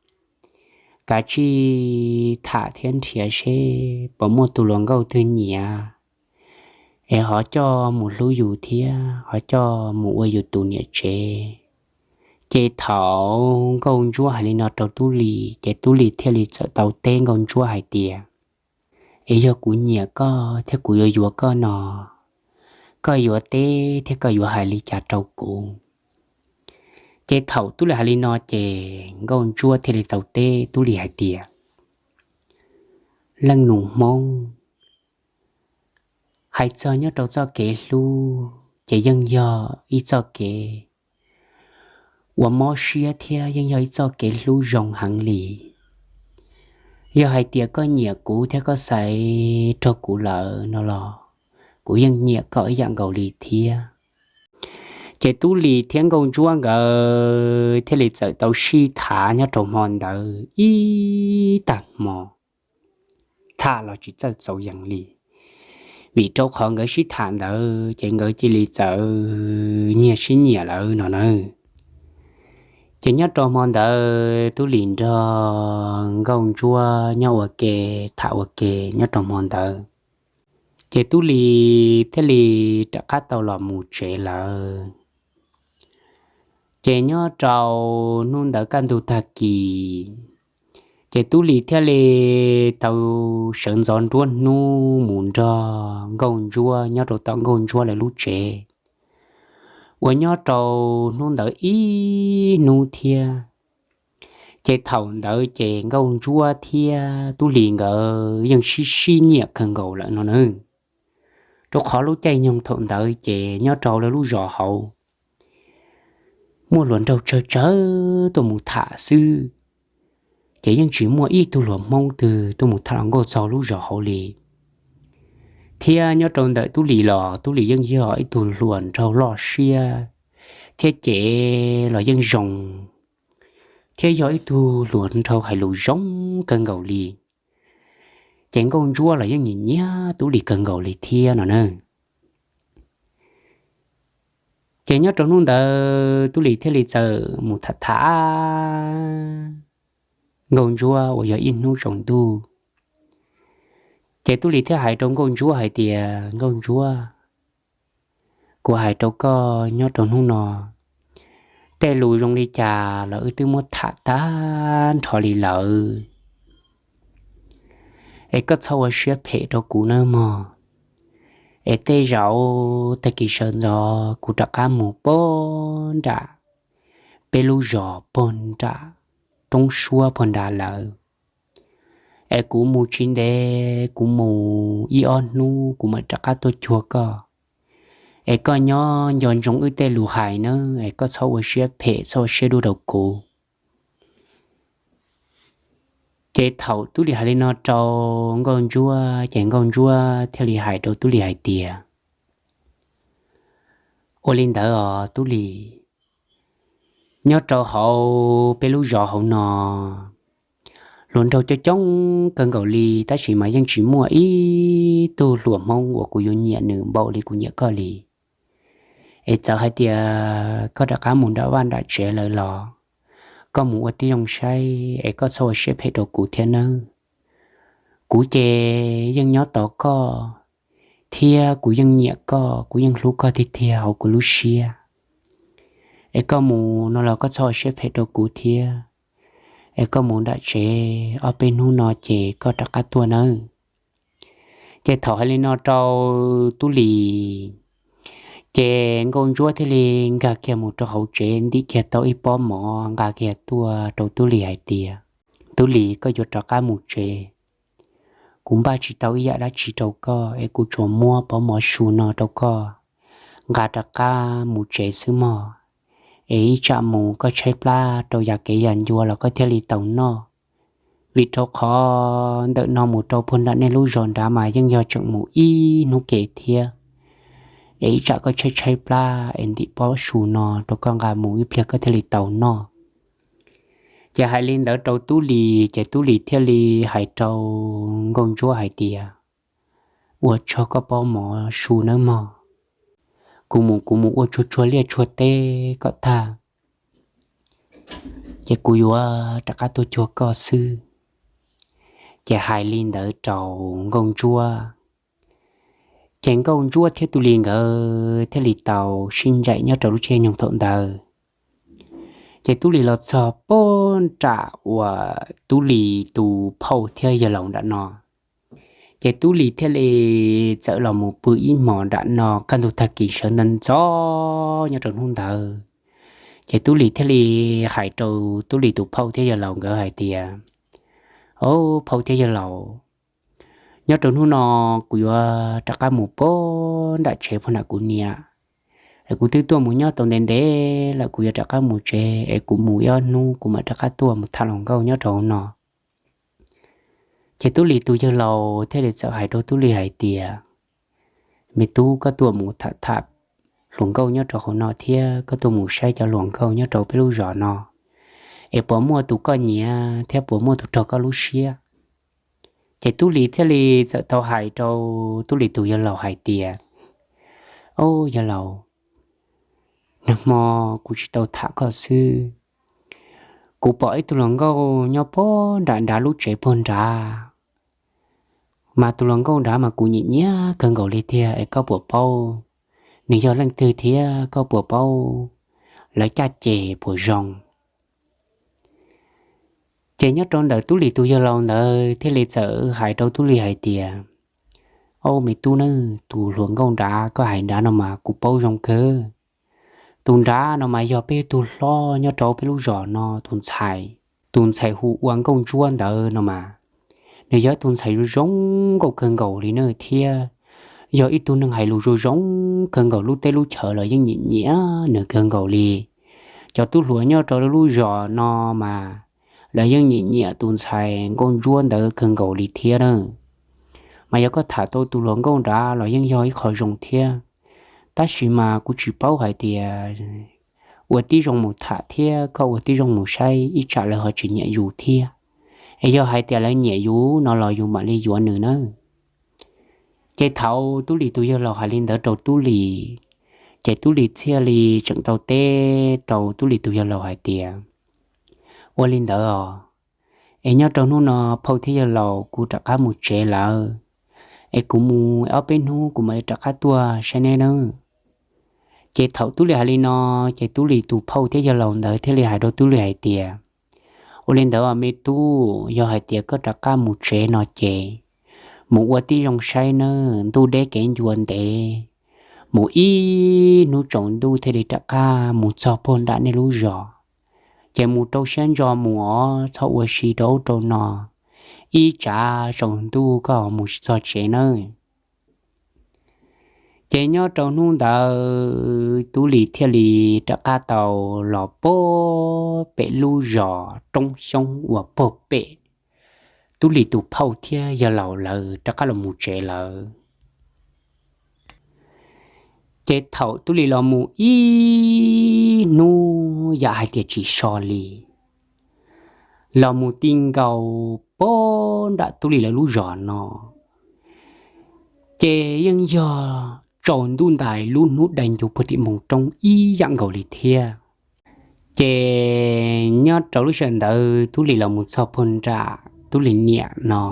kav tsij tham thiab nrhiav seb puas muaj tus hluas nkauj twg nyiam, es ho coj mus hlub yus thiab ho coj mus ua yus tus niam tsev. Ces thaum Nkauj Ntsuab hais li no rau Tub Lis, ces Tub Lis thiaj li txawm tau teb Nkauj Ntsuab hais tias, Es yog kuv nyiam koj thiab kuv yuav yuav koj no, koj yuav teb thiab koj yuav hais li cas rau kuv? Ces thaum Tub Lis hais li no ces Nkauj Ntsuab thiaj li tau teb Tub Lis hais tias, Leej nus Hmoob, hais txog nyob rau txoj kev hlub ces yeej yog ib txoj kev uas mob siab thiab yeej yog ib txoj kev hlub zoo heev li. Yog hais tias koj nyiam kuv thiab koj xaiv rau kuv lawm no los kuv yeej nyiam koj ib yam nkaus li thiab. Ces Tub Lis thiab Nkauj Ntsuab nkawd thiaj li txawm tau sib tham nyob rau hmo ntawd ib tag hmo, tham los tsis txawj txaus yees li. Vim rau qhov nkawd sib tham ntawd ces nkawd cia li txawm nyiag sib nyiam lawm no na. Ces nyob rau hmo ntawd Tub Lis nrog Nkauj Ntsuab nyob ua ke, tham ua ke nyob rau hmo ntawd, ces Tub Lis thiaj li rov qab tau los mus tsev lawm. Ces nyob rau hnub ntawd kaj ntug tag kis, ces Tub Lis thiaj li tau sawv ntxov nruab hnub mus nrog Nkauj Ntsuab nyob rau tom Nkauj Ntsuab lawv lub tsev, uas nyob rau hnub ntawd ib hnub thiab. Ces thaum ntawd ces Nkauj Ntsuab thiab Tub Lis nkawd yeej sib sib nyiam kawg nkaus lawm no na. Rau qhov lub caij nyoog thaum ntawd ces nyob rau lawv lub zos hauv muaj hluas nraug tsawg tsawg tuaj mus tham xwb, ces yeej tsis muaj ib tug hluas Hmoob twg tuaj mus tham hluas nkauj txog lub zos hauv li. Thiab nyob rau ntawm Tub Lis los Tub Lis yeej yog ib tug hluas nraug loj siab, thiab cev los yeej zoo, thiab yog ib tug hluas nraug hais lus zoo kawg nkaus li. Ces Nkauj Ntsuab los yeej nyiam nyiam Tub Lis kawg nkaus li thiab no na. Ces nyob rau hnub ntawd Tub Lis thiaj li txawm mus tham tham Nkauj Ntsuab uas yog ib hnub tsaus ntuj. Ces Tub Lis thiaj hais rau Nkauj Ntsuab hais tias, Nkauj Ntsuab, kuv hais rau koj nyob rau hnub no, tej lus zoo li cas los wb twb muab tham tag nrho li lawm. Es koj txhob ua siab phem rau kuv nawb mog. Es tej zaum tag kis sawv ntxov kuv rov qab mus pog nram peb lub zos pog nram roob suab puag nrad lawm. Es kuv mus tsis ntev, kuv mus ib ob hnub kuv mam rov qab tuaj cuag koj. Es koj nyob nco ntsoov wb tej lus hais nawb, es koj txhob ua siab phem txhob ua siab dub rau kuv. Ces thaum Tub Lis hais li no rau Nkauj Ntsuab ces Nkauj Ntsuab thiaj li hais rau Tub Lis hais tias, ua li ntawd os Tub Lis, nyob rau hauv peb lub zos hauv no, hluas nraug coob coob kawg nkaus li tab sis mas yeej tsis muaj ib tug hluas Hmoob uas kuv yuav nyiam nws npaum li kuv nyiam koj li. Es txawm hais tias koj rov qab mus nram vaj nram tsev lawm los koj mus ua tib zoo saib es koj txhob ua siab phem rau kuv thiab nawb. Kuv ces yeej nyob tos koj thiab kuv yeej nyiam koj, kuv yeej hlub koj tiag tiag hauv kuv lub siab. Es koj mus no los koj txhob ua siab phem rau kuv thiab. Es koj mus nram tsev ob peb hnub no ces koj rov qab tuaj nawb. Ces thaum hais li no rau Tub Lis, ces Nkauj Ntsuab thiaj li nkag kiag mus rau hauv tsev ntim kiag tau ib pob mov nqa kiag tuaj rau Tub Lis hais tias, Tub Lis, koj yuav rov qab mus tsev. Kuv npaj tsis tau ib yam dab tsi rau koj es kuv tsuas muab pob mov su no rau koj nqa rov qab mus tsev xwb mog. Es ib tsam mus koj tshaib plab rau yam kev yam ncua los koj thiaj li tau noj. Vim rau qhov ntawm no mus rau puag nram nej lub zos nrad mas yeej yog tseem mus ib hnub ke thiab. Es ib tsam koj tshaib tshaib plab es ntim pob su no rau koj nqa mus ib pliag koj thiaj li tau noj. Ces hais li ntawd rau Tub Lis ces Tub Lis thiaj li hais rau Nkauj Ntsuab hais tias, ua tsaug koj pob mov su nawb mog. Kuv mus kuv mus ua tsuag tsuag liaj tsuag teb kom tag, ces kuv yuav rov qab tuaj cuag koj xwb. Ces hais li ntawd rau Nkauj Ntsuab, ces Nkauj Ntsuab thiab Tub Lis nkawd thiaj li tau sib ncaim nyob rau lub caij nyoog thaum ntawd. Ces Tub Lis los txog puag nram uas Tub Lis tus phauj thiab yawg laus nram no. Ces Tub Lis thiaj li txawm los mus pw ib hmos nram no kaj ntug tag kis sawv ntxov ntxov nyob rau hnub ntawd. Ces Tub Lis thiaj li hais rau Tub Lis tus phauj thiab yawg laus nkawd hais tias, Au, phauj thiab yawg laus, nyob rau hnub no kuv yuav rov qab mus puag nram tsev puag nram kuv niam. Es kuv twb tuaj mus nyob tau ntev ntev lawm, kuv yuav rov qab mus tsev es kuv mus ib ob hnub kuv mam rov qab tuaj mus tham hluas nkauj nyob rau hauv no. Ces Tub Lis tus yawg laus thiaj li txawm hais rau Tub Lis hais tias, Me tub, koj tuaj mus tham tham hluas nkauj nyob rau hauv no thiab koj tuaj mus saib cov hluas nkauj nyob rau peb lub zos no, es puas muaj tus koj nyiam thiab puas muaj tus raug koj lub siab? Ces Tub Lis thiaj li txawm tau hais rau Tub Lis tus yawg laus hais tias, Au, yawg laus, nag hmo kuv tsis tau tham koj xwb, kuv pom ib tug hluas nkauj nyob puag nram nrad lub tsev puag nrad. Mas tus hluas nkauj nrad mas kuv nyiam nyiam kawg nkaus li tiag, es koj puas paub nws yog leej twg thiab koj puas paub lawv caj ces puas zoo? Ces nyob rau ntawm Tub Lis tus yawg laus ntawd thiaj li txawm hais rau Tub Lis hais tias, Au, me tub na, tus hluas nkauj nrad koj hais nrad no mas kuv paub zoo kawg. Tus nrad no mas yog peb tug hlob nyob rau peb lub zos no tus ntxhais, tus ntxhais hu ua Nkauj Ntsuab ntawd no mas, nws yog tus ntxhais zoo nkauj kawg nkaus li na thiab yog ib tug neeg hais lus zoo zoo kawg nkaus, lub teb lub chaw los yeej nyiam nyiam nws kawg nkaus li. Cov tub hluas nyob rau lub zos no mas lawv yeej nyiam nyiam tus ntxhais Nkauj Ntsuab ntawd kawg nkaus li thiab na. Mas yog koj tham tau tus hluas nkauj nrad los yeej yog ib qho zoo thiab, tab sis mas kuv tsis paub hais tias ua tib zoo mus tham thiab koj ua tib zoo mus saib ib tsam lawv ho tsis nyiam yus thiab. Es yog hais tias lawv nyiam yus no los yus mam li yuav nws nawb. Ces thaum Tub Lis tus yawg laus hais li ntawd rau Tub Lis, ces Tub Lis thiaj li tseem tau teb rau Tub Lis tus yawg laus hais tias, Ua li ntawd os, es nyob rau hnub no phauj thiab yawg laus kuv rov qab mus tsev lawm, es kuv mus ob peb hnub kuv mam li rov qab tuaj saib neb nawb. Ces thaum Tub Lis hais li no, ces Tub Lis tus phauj thiab yawg laus ntawd thiaj li hais rau Tub Lis hais tias, Ua li ntawd os me tub, yog hais tias koj rov qab mus tsev no ces mus ua tib zoo saib nawb, ntuj deb kev ncua ntev, mus ib hnub tsaus ntuj thiaj li rov qab mus txog puag nram nej lub zos. Ces mus rau siab ntso mus os, txhob ua si rau ub rau no, ib tsam tsaus ntuj koj mus tsis txog tsev nawb. Ces nyob rau hnub ntawd Tub Lis thiaj li rov qab tau los puag pem lub zos roob xyoob uas puag pem Tub Lis tus phauj thiab yawg laus lawv rov qab los mus tsev lawm. Ces thaum Tub Lis los mus ib hnub yam hais tias tsis so li, los mus ti nkaus puag nram Tub Lis lawv lub zos no, ces yeej yog tsaus ntuj ntais lub hnub dai ncus puag tim npoo roob ib yam nkaus li thiab. Ces nyob rau lub sij hawm ntawd Tub Lis los mus txog puag nram Tub Lis niam no,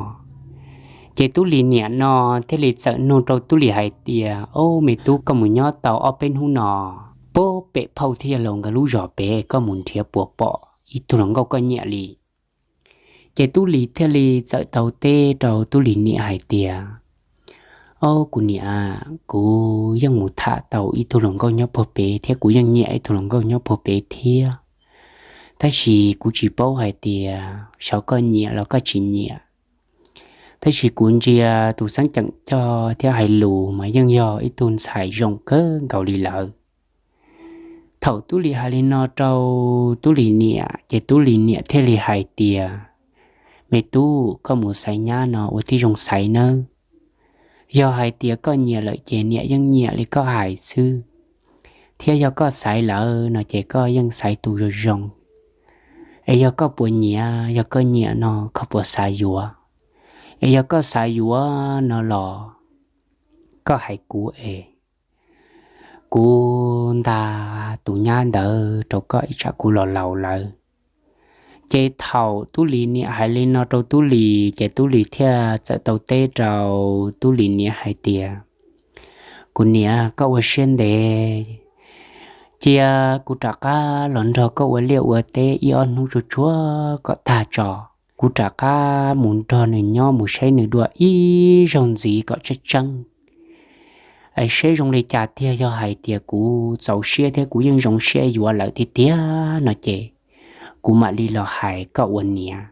ces Tub Lis niam no thiaj li txawm nug rau Tub Lis hais tias, Ob, me tub, koj mus nyob tau ob peb hnub no puag pem phauj thiab yawg laus nkawd lub zos pem, koj mus nrhiav puas pom ib tug hluas nkauj koj nyiam li? Ces Tub Lis thiaj li txawm tau teb rau Tub Lis niam hais tias, Ob, kuv niam, kuv yeej mus tham tau ib tug hluas nkauj nyob puag pem thiab kuv yeej nyiam ib tug hluas nkauj nyob puag pem thiab. Tab sis kuv tsis paub hais tias xyov koj nyiam los koj tsis nyiam. Tab sis kuv ntsia tus xeeb ceem coj thiab hais lus mas yeej yog ib tug ntxhais zoo kawg nkaus li lawm. Thaum Tub Lis hais li no rau Tub Lis niam ces Tub Lis niam thiaj li hais tias, Me tub, koj mus xaiv nyab no ua tib zoo xaiv nawb. Yog hais tias koj nyiam lawm ces niam yeej nyiam li koj hais xwb, thiab yog koj xaiv lawm no ces koj yeej xaiv tus zoo zoo. Es yog koj puas nyiam, yog koj nyiam no koj puas xav yuav? Es yog koj xav yuav no los koj hais kuv es kuv nta tus nyab ntawd rau koj ib tsam kuv los laus lawm. Ces thaum Tub Lis niam hais li no rau Tub Lis ces Tub Lis thiaj txawm tau teb rau Tub Lis niam hais tias, Kuv niam, koj ua siab ntev, cia kuv rov qab los nrog koj ua liaj ua teb ib ob hnub tsuag tsuag kom tag tso, kuv rov qab mus nrog nws nyob mus saib nws dua ib zaug ntxiv kom tseeb tseeb, es seb zoo li cas tiag. Yog hais tias kuv txaus siab thiab kuv yeej zoo siab yuav lawm tiag tiag no ces kuv mam li los hais koj ua niam.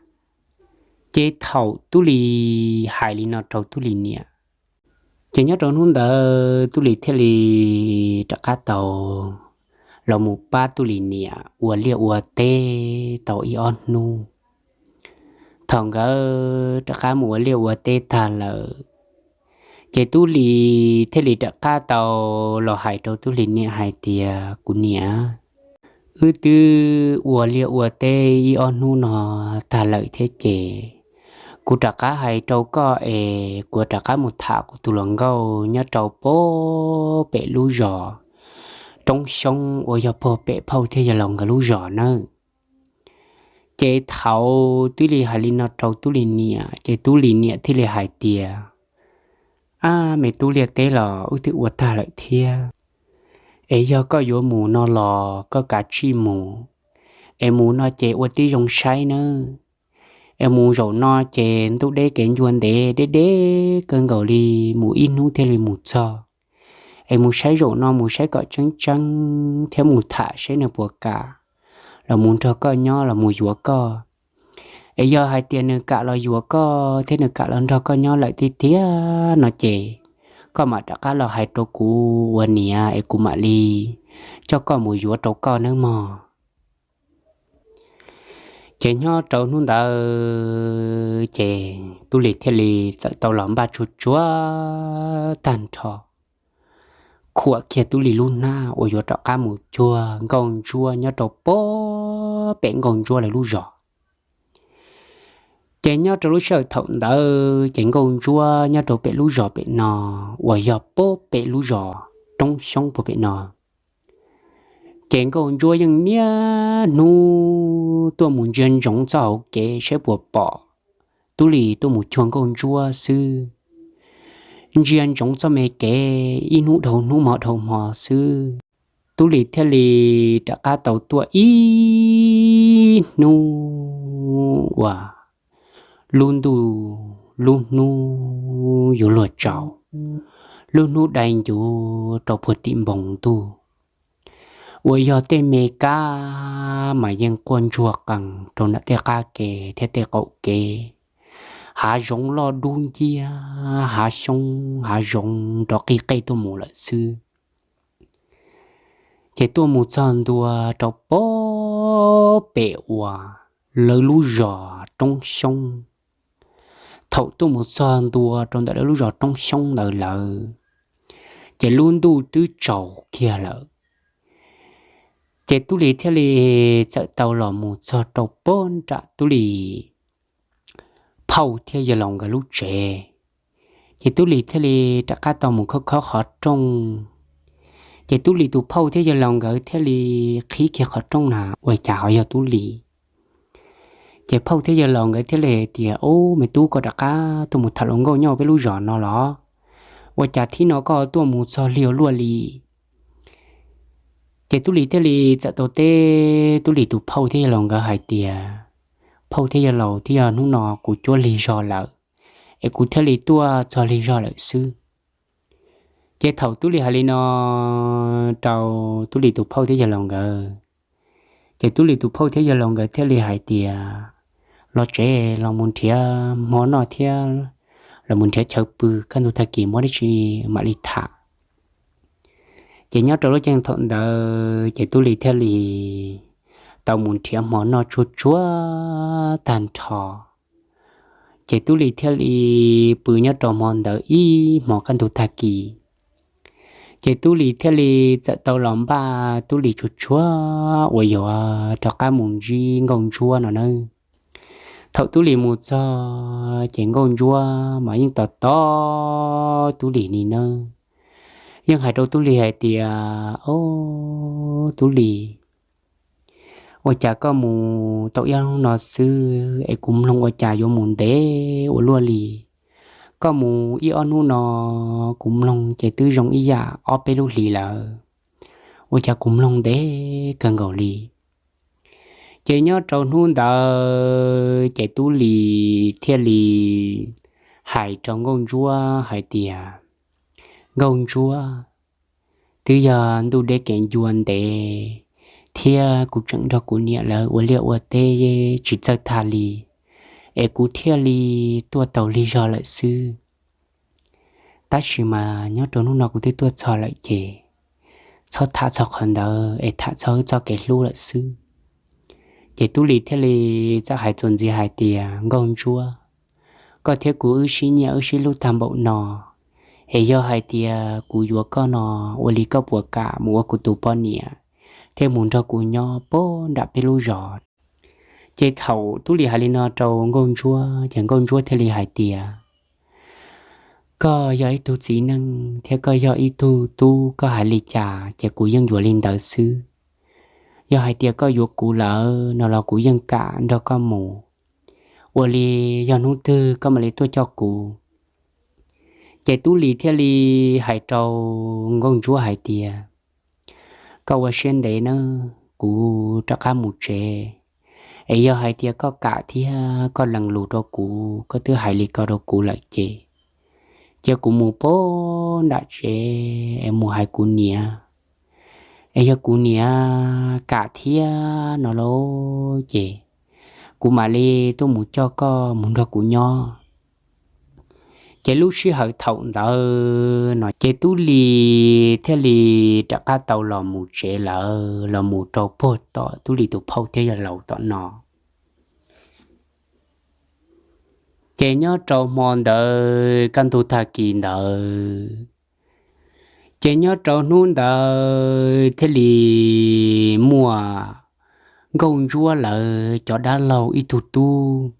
Ces thaum Tub Lis hais li no rau Tub Lis niam, ces nyob rau hnub ntawd Tub Lis thiaj li rov qab tau los mus pab Tub Lis niam ua liaj ua teb tau ib ob hnub. Thaum nkawd rov qab mus ua liaj ua teb tag lawm, ces Tub Lis thiaj li rov qab tau los hais rau Tub Lis niam hais tias, Kuv niam, wb twb ua liaj ua teb ib ob hnub no tag lawm thiab ces kuv rov qab hais rau koj es kuv rov qab mus tham kuv tus hluas nkauj nyob rau puag pem lub zos Roob Xyoob uas yog puag pem phauj thiab yawg laus nkawd lub zos nawb. Ces thaum Tub Lis hais li no rau Tub Lis niam ces Tub Lis niam thiaj li hais tias, Ab, me tub, liaj teb los wb twb ua tag lawm thiab, es yog koj yuav mus no los koj kav tsij mus, es mus no ces ua tib zoo saib nawb. Es mus zaum no ces ntuj deb kev ncua ntev deb deb kawg nkaus li, mus ib hnub thiaj li mus txog. Es mus saib zaum no mus saib kom tseeb tseeb thiab mus tham seb nws puas kam los mus nrog koj nyob los mus yuav koj. Es yog hais tias nws kam los yuav koj thiab nws kam los nrog koj nyob lawm tiag tiag no ces koj mam rov qab los hais rau kuv ua niam es kuv mam li coj koj mus yuav rau koj nawb mog. Ces nyob rau hnub ntawd ces Tub Lis thiaj li txawm tau los npaj tsuag tsuag tag nrho, khuam kiag Tub Lis lub hnab uas yuav rov qab mus cuag Nkauj Ntsuab nyob rau puag pem Nkauj Ntsuab lawv lub zos. Ces nyob rau lub sij hawm thaum ntawd ces Nkauj Ntsuab nyob rau pem lub zos pem no uas yog puag pem lub zos Roob Xyoob puag pem no. Ces Nkauj Ntsuab yeej niaj hnub tuaj mus ntsia ntsoov txoj hauv kev saib puas pom Tub Lis tuaj mus cuag Nkauj Ntsuab xwb. Ntsia ntsoov txoj me kev ib hnub dhau hnub hmo dhau hmo xwb. Tub Lis thiaj li rov qab tau tuaj ib hnub uas lub ntuj lub hnub yuav luag tsaus, lub hnub dai ncuv rau puag tim npoo ntuj. uas yog tej me kab mas yeej quaj ntsuag qees rau nram tej qab ke thiab tej qaum kev, hav zoov loj dub nciab, hav xyoob hav zoov rov qij qej tuaj mus lawm xwb. Ces tuaj mus txog ntua rau pem uas lawv lub zos Roob Xyoob. Thaum tuaj mus txog ntua rau ntawm lawv lub zos Roob Xyoob ntawd lawm, ces lub ntuj twb tsaus kiag lawm. Ces Tub Lis thiaj li txawm tau los mus txog rau pem nram Tub Lis phauj thiab yawg laus nkawd lub tsev. Ces Tub Lis thiaj li rov qab tau mus khob khob qhov rooj. Ces Tub Lis tus phauj thiab yawg laus nkawd thiaj li qhib kiag qhov rooj na, ua cas ho yog Tub Lis. Ces phauj thiab yawg laus nkawd thiaj li hais tias, Ub, me tub, koj rov qab tuaj mus tham hluas nkauj nyob peb lub zos no los? Ua cas thib no koj tuaj mus txog lig ua luaj li? Ces Tub Lis thiaj li txawm tau teb Tub Lis tus phauj thiab yawg laus nkawd hais tias, Phauj thiab yawg laus, twb yog hnub no kuv cuab lig zog lawm, es kuv thiaj li tuaj txog lig zog lawm xwb. Ces thaum Tub Lis hais li no rau Tub Lis tus phauj thiab yawg laus nkawd, ces Tub Lis tus phauj thiab yawg laus nkawd thiaj li hais tias, Los tsev los mus nrhiav hmo noj thiab los mus nrhiav chaw pw, kaj ntug tag kis muaj dab tsi mam li tham. Ces nyob rau lub caij thaum ntawd ces Tub Lis thiaj li tau mus nrhiav hmo noj tsuag tsuag tag nrho. Ces Tub Lis thiaj li pw nyob rau hmo ntawd ib hmo kaj ntug tag kis. Ces Tub Lis thiaj li txawm tau los npaj Tub Lis tsuag tsuag uas yuav rov qab mus ntsib Nkauj Ntsuab no nawb. Thaum Tub Lis mus txog ces Nkauj Ntsuab mas yeej tos tos Tub Lis ni nawb. Yeej hais rau Tub Lis hais tias, Ob, Tub Lis, ua cas koj mus tau ib ob hnub no xwb es kuv mloog ua cas yuav mus ntev ua luaj li? Koj mus ib ob hnub no kuv mloog ces twb zoo ib yam ob peb lub hlis lawm, ua cas kuv mloog ntev kawg nkaus li? Ces nyob rau hnub ntawd ces Tub Lis thiaj li hais rau Nkauj Ntsuab hais tias, Nkauj Ntsuab, twb yog ntuj deb kev ncua ntev thiab kuv tseem nrog kuv niam lawv ua liaj ua teb tsis txawj tag li, es kuv thiaj li tuaj tau lig zog lawm xwb. Tab sis mas nyob rau hnub no kuv twb tuaj txog lawm ces txhob tham txog qhov ntawd es tham txog wb txoj kev hlub lawm xwb. Ces Tub Lis thiaj li txawm hais txuas ntxiv hais tias, Nkauj Ntsuab, koj thiab kuv wb sib nyiam wb sib hlub tag npaum no, es yog hais tias kuv yuav koj no, ua li koj puas kam mus ua kuv tus poj niam thiab mus nrog kuv nyob pem nram peb lub zos? Ces thaum Tub Lis hais li no rau Nkauj Ntsuab ces Nkauj Ntsuab thiaj li hais tias, Koj yog ib tug txiv neej thiab koj yog ib tug tub, koj hais li cas ces kuv yeej yuav li ntawd xwb. Yog hais tias koj yuav kuv lawm no los kuv yeej kam nrog koj mus. Ua li yog hnub twg koj mam li tuaj coj kuv. Ces Tub Lis thiaj li hais rau Nkauj Ntsuab hais tias, Koj ua siab ntev nawb, kuv rov qab mus tsev. Es yog hais tias koj kam thiab koj lees lus rau kuv, koj twb hais li ko rau kuv lawm ces cia kuv mus pem nram tsev es mus hais kuv niam. Es yog kuv niam kam thiab no lauj ces kuv mam li tuaj mus coj koj mus nrog kuv nyob. Ces lub sij hawm thaum ntawd no ces Tub Lis thiaj li rov qab tau los mus tsev lawm, los mus rau puag tom Tub Lis tus phauj thiab yawg laus tom no. Ces nyob rau hmo ntawd kaj ntug tag kis ntawd, ces nyob rau hnub ntawd thiaj li muaj Nkauj Ntsuab lawv cov dab laug ib tug tub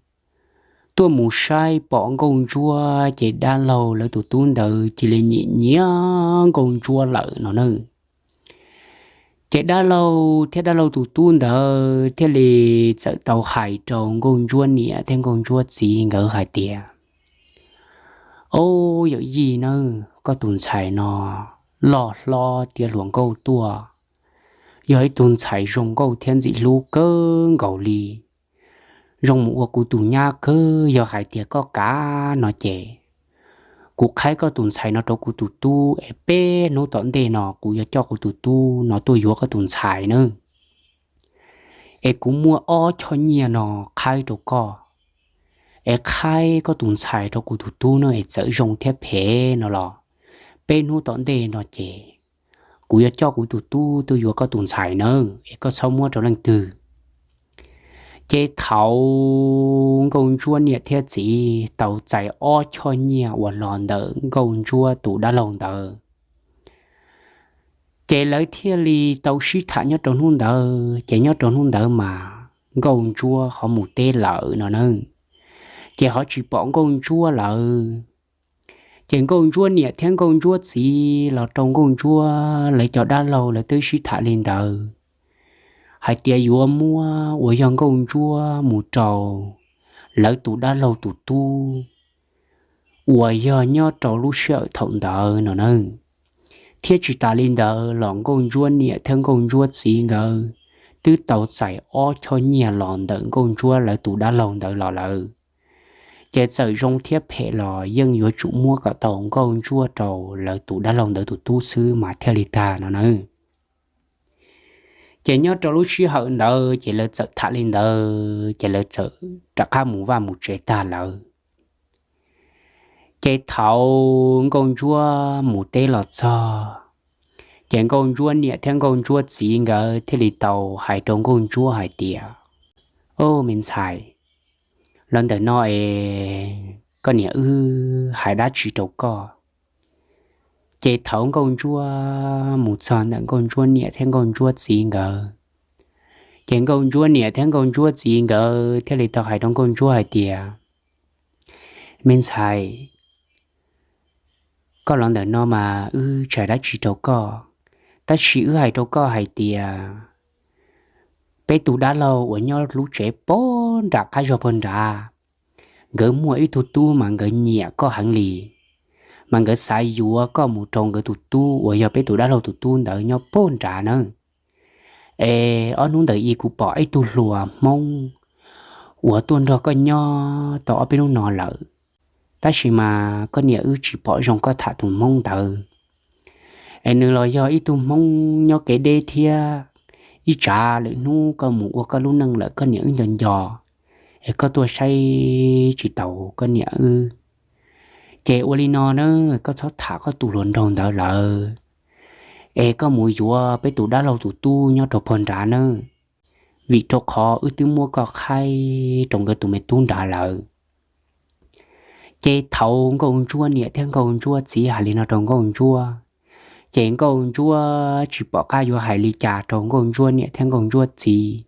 tuaj mus saib pom Nkauj Ntsuab, ces dab laug lawv tus tub ntawd cia li nyiam nyiam Nkauj Ntsuab lawm no na. Ces dab laug thiab dab laug tus tub ntawd thiaj li txawm tau hais rau Nkauj Ntsuab niam thiab Nkauj Ntsuab txiv nkawd hais tias, Ob, yawm yij nawb, koj tus ntxhais no loj hlob tiav hluas nkauj tuaj, yog ib tug ntxhais zoo nkauj thiab ntxim hlub kawg nkaus li, zoo mus ua kuv tus nyab kawg. Yog hais tias koj kam no ces kuv qhaib koj tus ntxhais no rau kuv tus tub es peb hnub tom ntej no kuv yuav coj kuv tus tub no tuaj yuav koj tus ntxhais nawb. Es kuv muaj ob choj nyiaj no qhaib rau koj, es qhaib koj tus ntxhais rau kuv tus tub no es txawm zoo thiab phem no los, peb hnub tom ntej no ces kuv yuav coj kuv tus tub tuaj yuav koj tus ntxhais nawb, es koj txhob muab rau leej twg. Ces thaum Nkauj Ntsuab niam thiab txiv tau txais ob choj nyiaj uas los ntawm Nkauj Ntsuab tus dab laug ntawd, ces lawv thiaj li tau sib tham nyob rau hnub ntawd. Ces nyob rau hnub ntawd mas Nkauj Ntsuab ho mus teb lawm no na, ces ho tsis pom Nkauj Ntsuab lawm. Ces Nkauj Ntsuab niam thiab Nkauj Ntsuab txiv los rau Nkauj Ntsuab lawv cov dab laug lawv twb sib tham li ntawd hais tias yuav muab uas yog Nkauj Ntsuab mus rau lawv tus dab laug tus tub uas yog nyob rau lub sij hawm thaum ntawd no na. Thiab tsis tas li ntawd los Nkauj Ntsuab niam thiab Nkauj Ntsuab txiv nkawd twb tau txais ob choj nyiaj los ntawm Nkauj Ntsuab lawv tus dab laug ntawd los lawm. Ces txawm zoo thiab phem los yeej yuav tsum muab kom tau Nkauj Ntsuab rau lawv tus dab laug ntawd tus tub xwb mas thiaj li tag no na. Ces nyob rau lub sij hawm ntawd ces lawv txawm tham li ntawd ces lawv txawm rov qab mus vaj mus tsev tag lawm. Ces thaum Nkauj Ntsuab mus teb los txog, ces Nkauj Ntsuab niam thiab Nkauj Ntsuab txiv nkawd thiaj li tau hais rau Nkauj Ntsuab hais tias, Au, me ntxhais, los ntawm no es koj niam wb hais dab tsi rau koj? Ces thaum Nkauj Ntsuab mus txog ntawm Nkauj Ntsuab niam thiab Nkauj Ntsuab txiv nkawd, ces Nkauj Ntsuab niam thiab Nkauj Ntsuab txiv nkawd thiaj li tau hais rau Nkauj Ntsuab hais tias, Me ntxhais, koj los ntawm no mas wb tsis hais dab tsi rau koj, tab sis wb hais rau koj hais tias peb tus dab laug uas nyob lub tsev pog nram qab zog pog nrad, nkawd muaj ib tug tub mas nkawd nyiam koj heev li, mas nkawd xav yuav koj mus rau nkawd tus tub uas yog peb tus dab laug tus tub ntawd nyob pog nrad nawb. Es ob hnub ntawd kuv pom ib tug hluas Hmoob uas tuaj nrog koj nyob tau ob peb hnub no lawm, tab sis mas koj niam wb tsis pom zoo koj tham tus Hmoob ntawd. Es nws los yog ib tug Hmoob nyob kev deb thiab, ib tsam lwm hnub koj mus ua koj lub neej lawm koj niam wb nco nco, es koj tuaj saib tsis taus koj niam wb. Ces ua li no na, koj txhob tham koj tus hluas nraug ntawd lawm, es koj mus yuav peb tus dab laug tus tub nyob rau pog nrad nawb, vim rau qhov wb twb muab koj qhaib rau nkawd tus me tub nrad lawm. Ces thaum Nkauj Ntsuab niam thiab Nkauj Ntsuab txiv hais li no rau Nkauj Ntsuab, ces Nkauj Ntsuab tsis pom qab yuav hais li cas rau Nkauj Ntsuab niam thiab Nkauj Ntsuab txiv.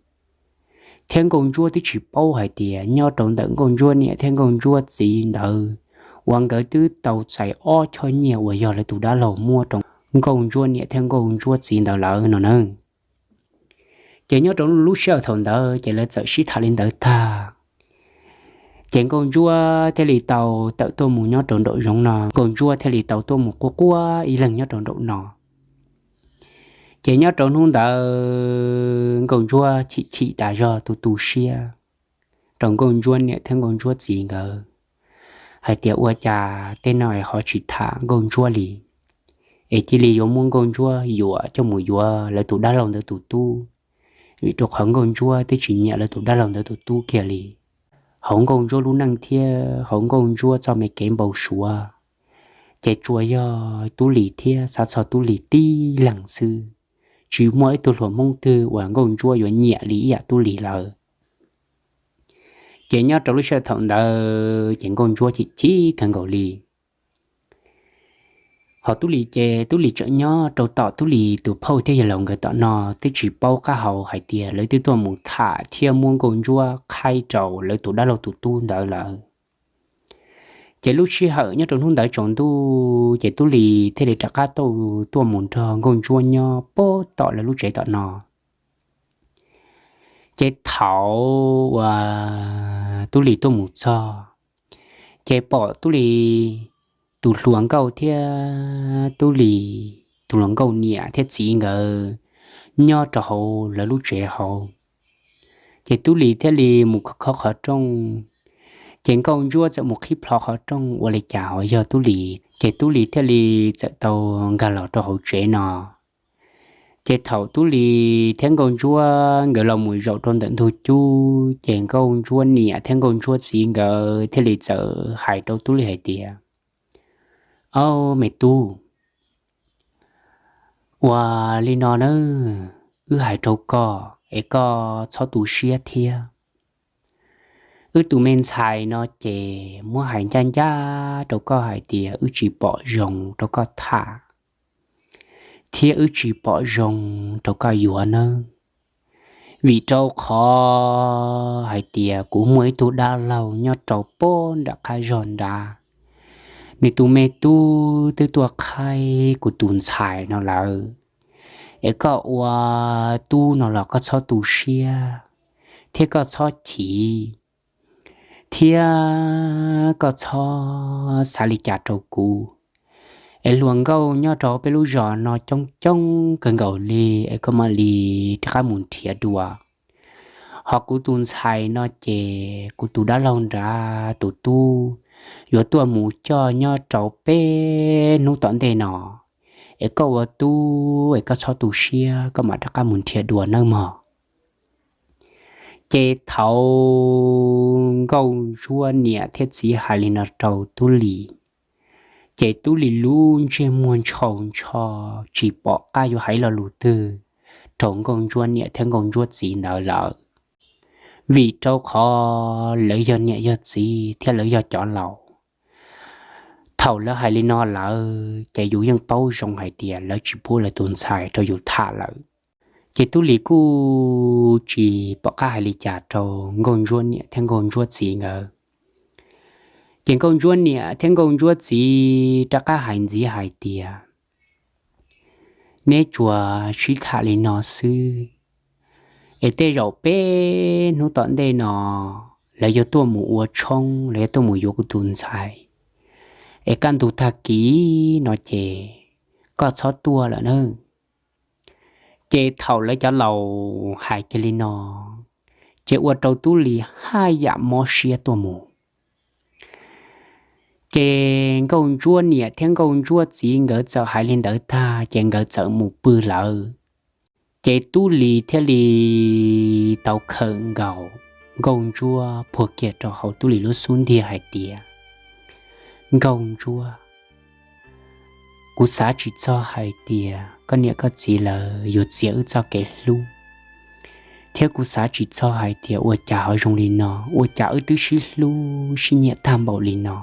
Thiab Nkauj Ntsuab twb tsis paub hais tias nyob rau ntawm Nkauj Ntsuab niam thiab Nkauj Ntsuab txiv ntawd uas nkawd twb tau txais ob choj nyiaj uas yog lawv tus dab laug muab rau Nkauj Ntsuab niam thiab Nkauj Ntsuab txiv ntawd lawm no na. Ces nyob rau lub sij hawm thaum ntawd ces lawv txawm sib tham li ntawd tag, ces Nkauj Ntsuab thiaj li tau tawm tuaj mus nyob rau nraum zoov no, Nkauj Ntsuab thiaj li tau tuaj mus quaj quaj ib leeg nyob rau nraum no. Ces nyob rau hnub ntawd Nkauj Ntsuab chim chim tas zog tu tu siab rau Nkauj Ntsuab niam thiab Nkauj Ntsuab txiv nkawd hais tias ua cas tej no es ho tsis tham Nkauj Ntsuab li, es cia li yuav muab Nkauj Ntsuab yuam coj mus yuav lawv tus dab laug ntawd tus tub, vim rau qhov Nkauj Ntsuab twb tsis nyiam lawv tus dab laug ntawd tus tub kiag li. Hauv Nkauj Ntsuab lub neej thiab hauv Nkauj Ntsuab txoj me kev npau suav, ces tsuas yog Tub Lis thiab xav txog Tub Lis tib leeg xwb, tsis muaj ib tug hluas Hmoob twg uas Nkauj Ntsuab yuav nyiam li ib yam Tub Lis lawm. Ces nyob rau lub sij hawm thaum ntawd ces Nkauj Ntsuab chim chim kawg nkaus li. Ho Tub Lis ces Tub Lis tseem nyob rau tom Tub Lis tus phauj thiab yawg laus nkawd tom no twb tsis paub qab hau hais tias lawv twb tuaj mus tham thiab muab Nkauj Ntsuab qhaib rau lawv tus dab laug tus tub ntawd lawm. Ces lub sij hawm nyob rau hnub ntawd tsaus ntuj ces Tub Lis thiaj li rov qab tau tuaj mus nrog Nkauj Ntsuab nyob puag tom lawv lub tsev tom no. Ces thaum uas Tub Lis tuaj mus txog, ces pom Tub Lis tus hluas nkauj thiab Tub Lis tus hluas nkauj niam thiab txiv nkawd nyob rau hauv lawv lub tsev hauv. Ces Tub Lis thiaj li mus khob qhov rooj, Ces Nkauj Ntsuab txawm mus qhib plho qhov rooj ua li cas ho yog Tub Lis, ces Tub Lis thiaj li txawm tau nkag los rau hauv tsev no. Ces thaum Tub Lis thiab Nkauj Ntsuab nkawd los mus zaum rau ntawm ntug cub, ces Nkauj Ntsuab niam thiab Nkauj Ntsuab txiv nkawd thiaj li txawm hais rau Tub Lis hais tias, Au me tub, ua li no nawb, wb hais rau koj es koj txhob tu siab thiab. Wb tus me ntxhais no ces muab hais ncaj ncaj rau koj hais tias wb tsis pom zoo rau koj tham, thiab wb tsis pom zoo rau koj yuav nawb. Vim rau qhov hais tias kuv muaj ib tug dab laug nyob rau pem nram qab zog nrad, nws tus me tub twb tuaj qhaib kuv tus ntxhais no lawm. Es koj ua tub no los koj txhob tu siab, thiab koj txhob chim, thiab koj txhob xav li cas rau kuv. Es hluas nkauj nyob rau peb lub zos no coob coob kawg nkaus li, es koj mam li rov qab mus nrhiav dua. Ho kuv tus ntxhais no ces kuv tus dab laug nrad tus tub yuav tuaj mus coj nyob rau peb hnub tom ntej no. Es koj ua tub es koj txhob tu siab, koj mam rov qab mus nrhiav dua nawb mog. Ces thaum Nkauj Ntsuab niam thiab txiv hais li no rau Tub Lis, ces Tub Lis lub ntsej muag ntshau ntsho, tsis pom qab yuav hais lo lus twg rau Nkauj Ntsuab niam thiab Nkauj Ntsuab txiv ntawd lawm. Vim rau qhov lawv yog niam yog txiv thiab lawv yog cov laus. Thaum lawv hais li no lawm ces yus yeej paub zoo hais tias lawv tsis pub lawv tus ntxhais rau yus tham lawm. Ces Tub Lis kuj tsis pom qab hais li cas rau Nkauj Ntsuab niam thiab Nkauj Ntsuab txiv nkawd. Ces Nkauj Ntsuab niam thiab Nkauj Ntsuab txiv rov qab hais ntxiv hais tias, Neb tsuas sib tham li no xwb, es tej zaum peb hnub tom ntej no lawv yuav tuaj mus ua tshoob, lawv yuav tuaj mus yuav kuv tus ntxhais, es kaj ntug tag kis no ces koj txhob tuaj lawm nawb. Ces thaum lawv cov laus hais kiag li no, ces ua rau Tub Lis haj yam mob siab tuaj mus. Ces Nkauj Ntsuab niam thiab Nkauj Ntsuab txiv nkawd txawm hais li ntawd tag ces nkawd txawm mus pw lawm. Ces Tub Lis thiaj li tau khawm nkaus Nkauj Ntsuab puag kiag rau hauv Tub Lis lub xub ntiag hais tias, Nkauj Ntsuab, kuv xav tsis txog hais tias koj niam koj txiv lawv yuav txiav wb txoj kev hlub, thiab kuv xav tsis txog hais tias ua cas ho zoo li no, ua cas wb twb sib hlub sib nyiam tag npaum li no,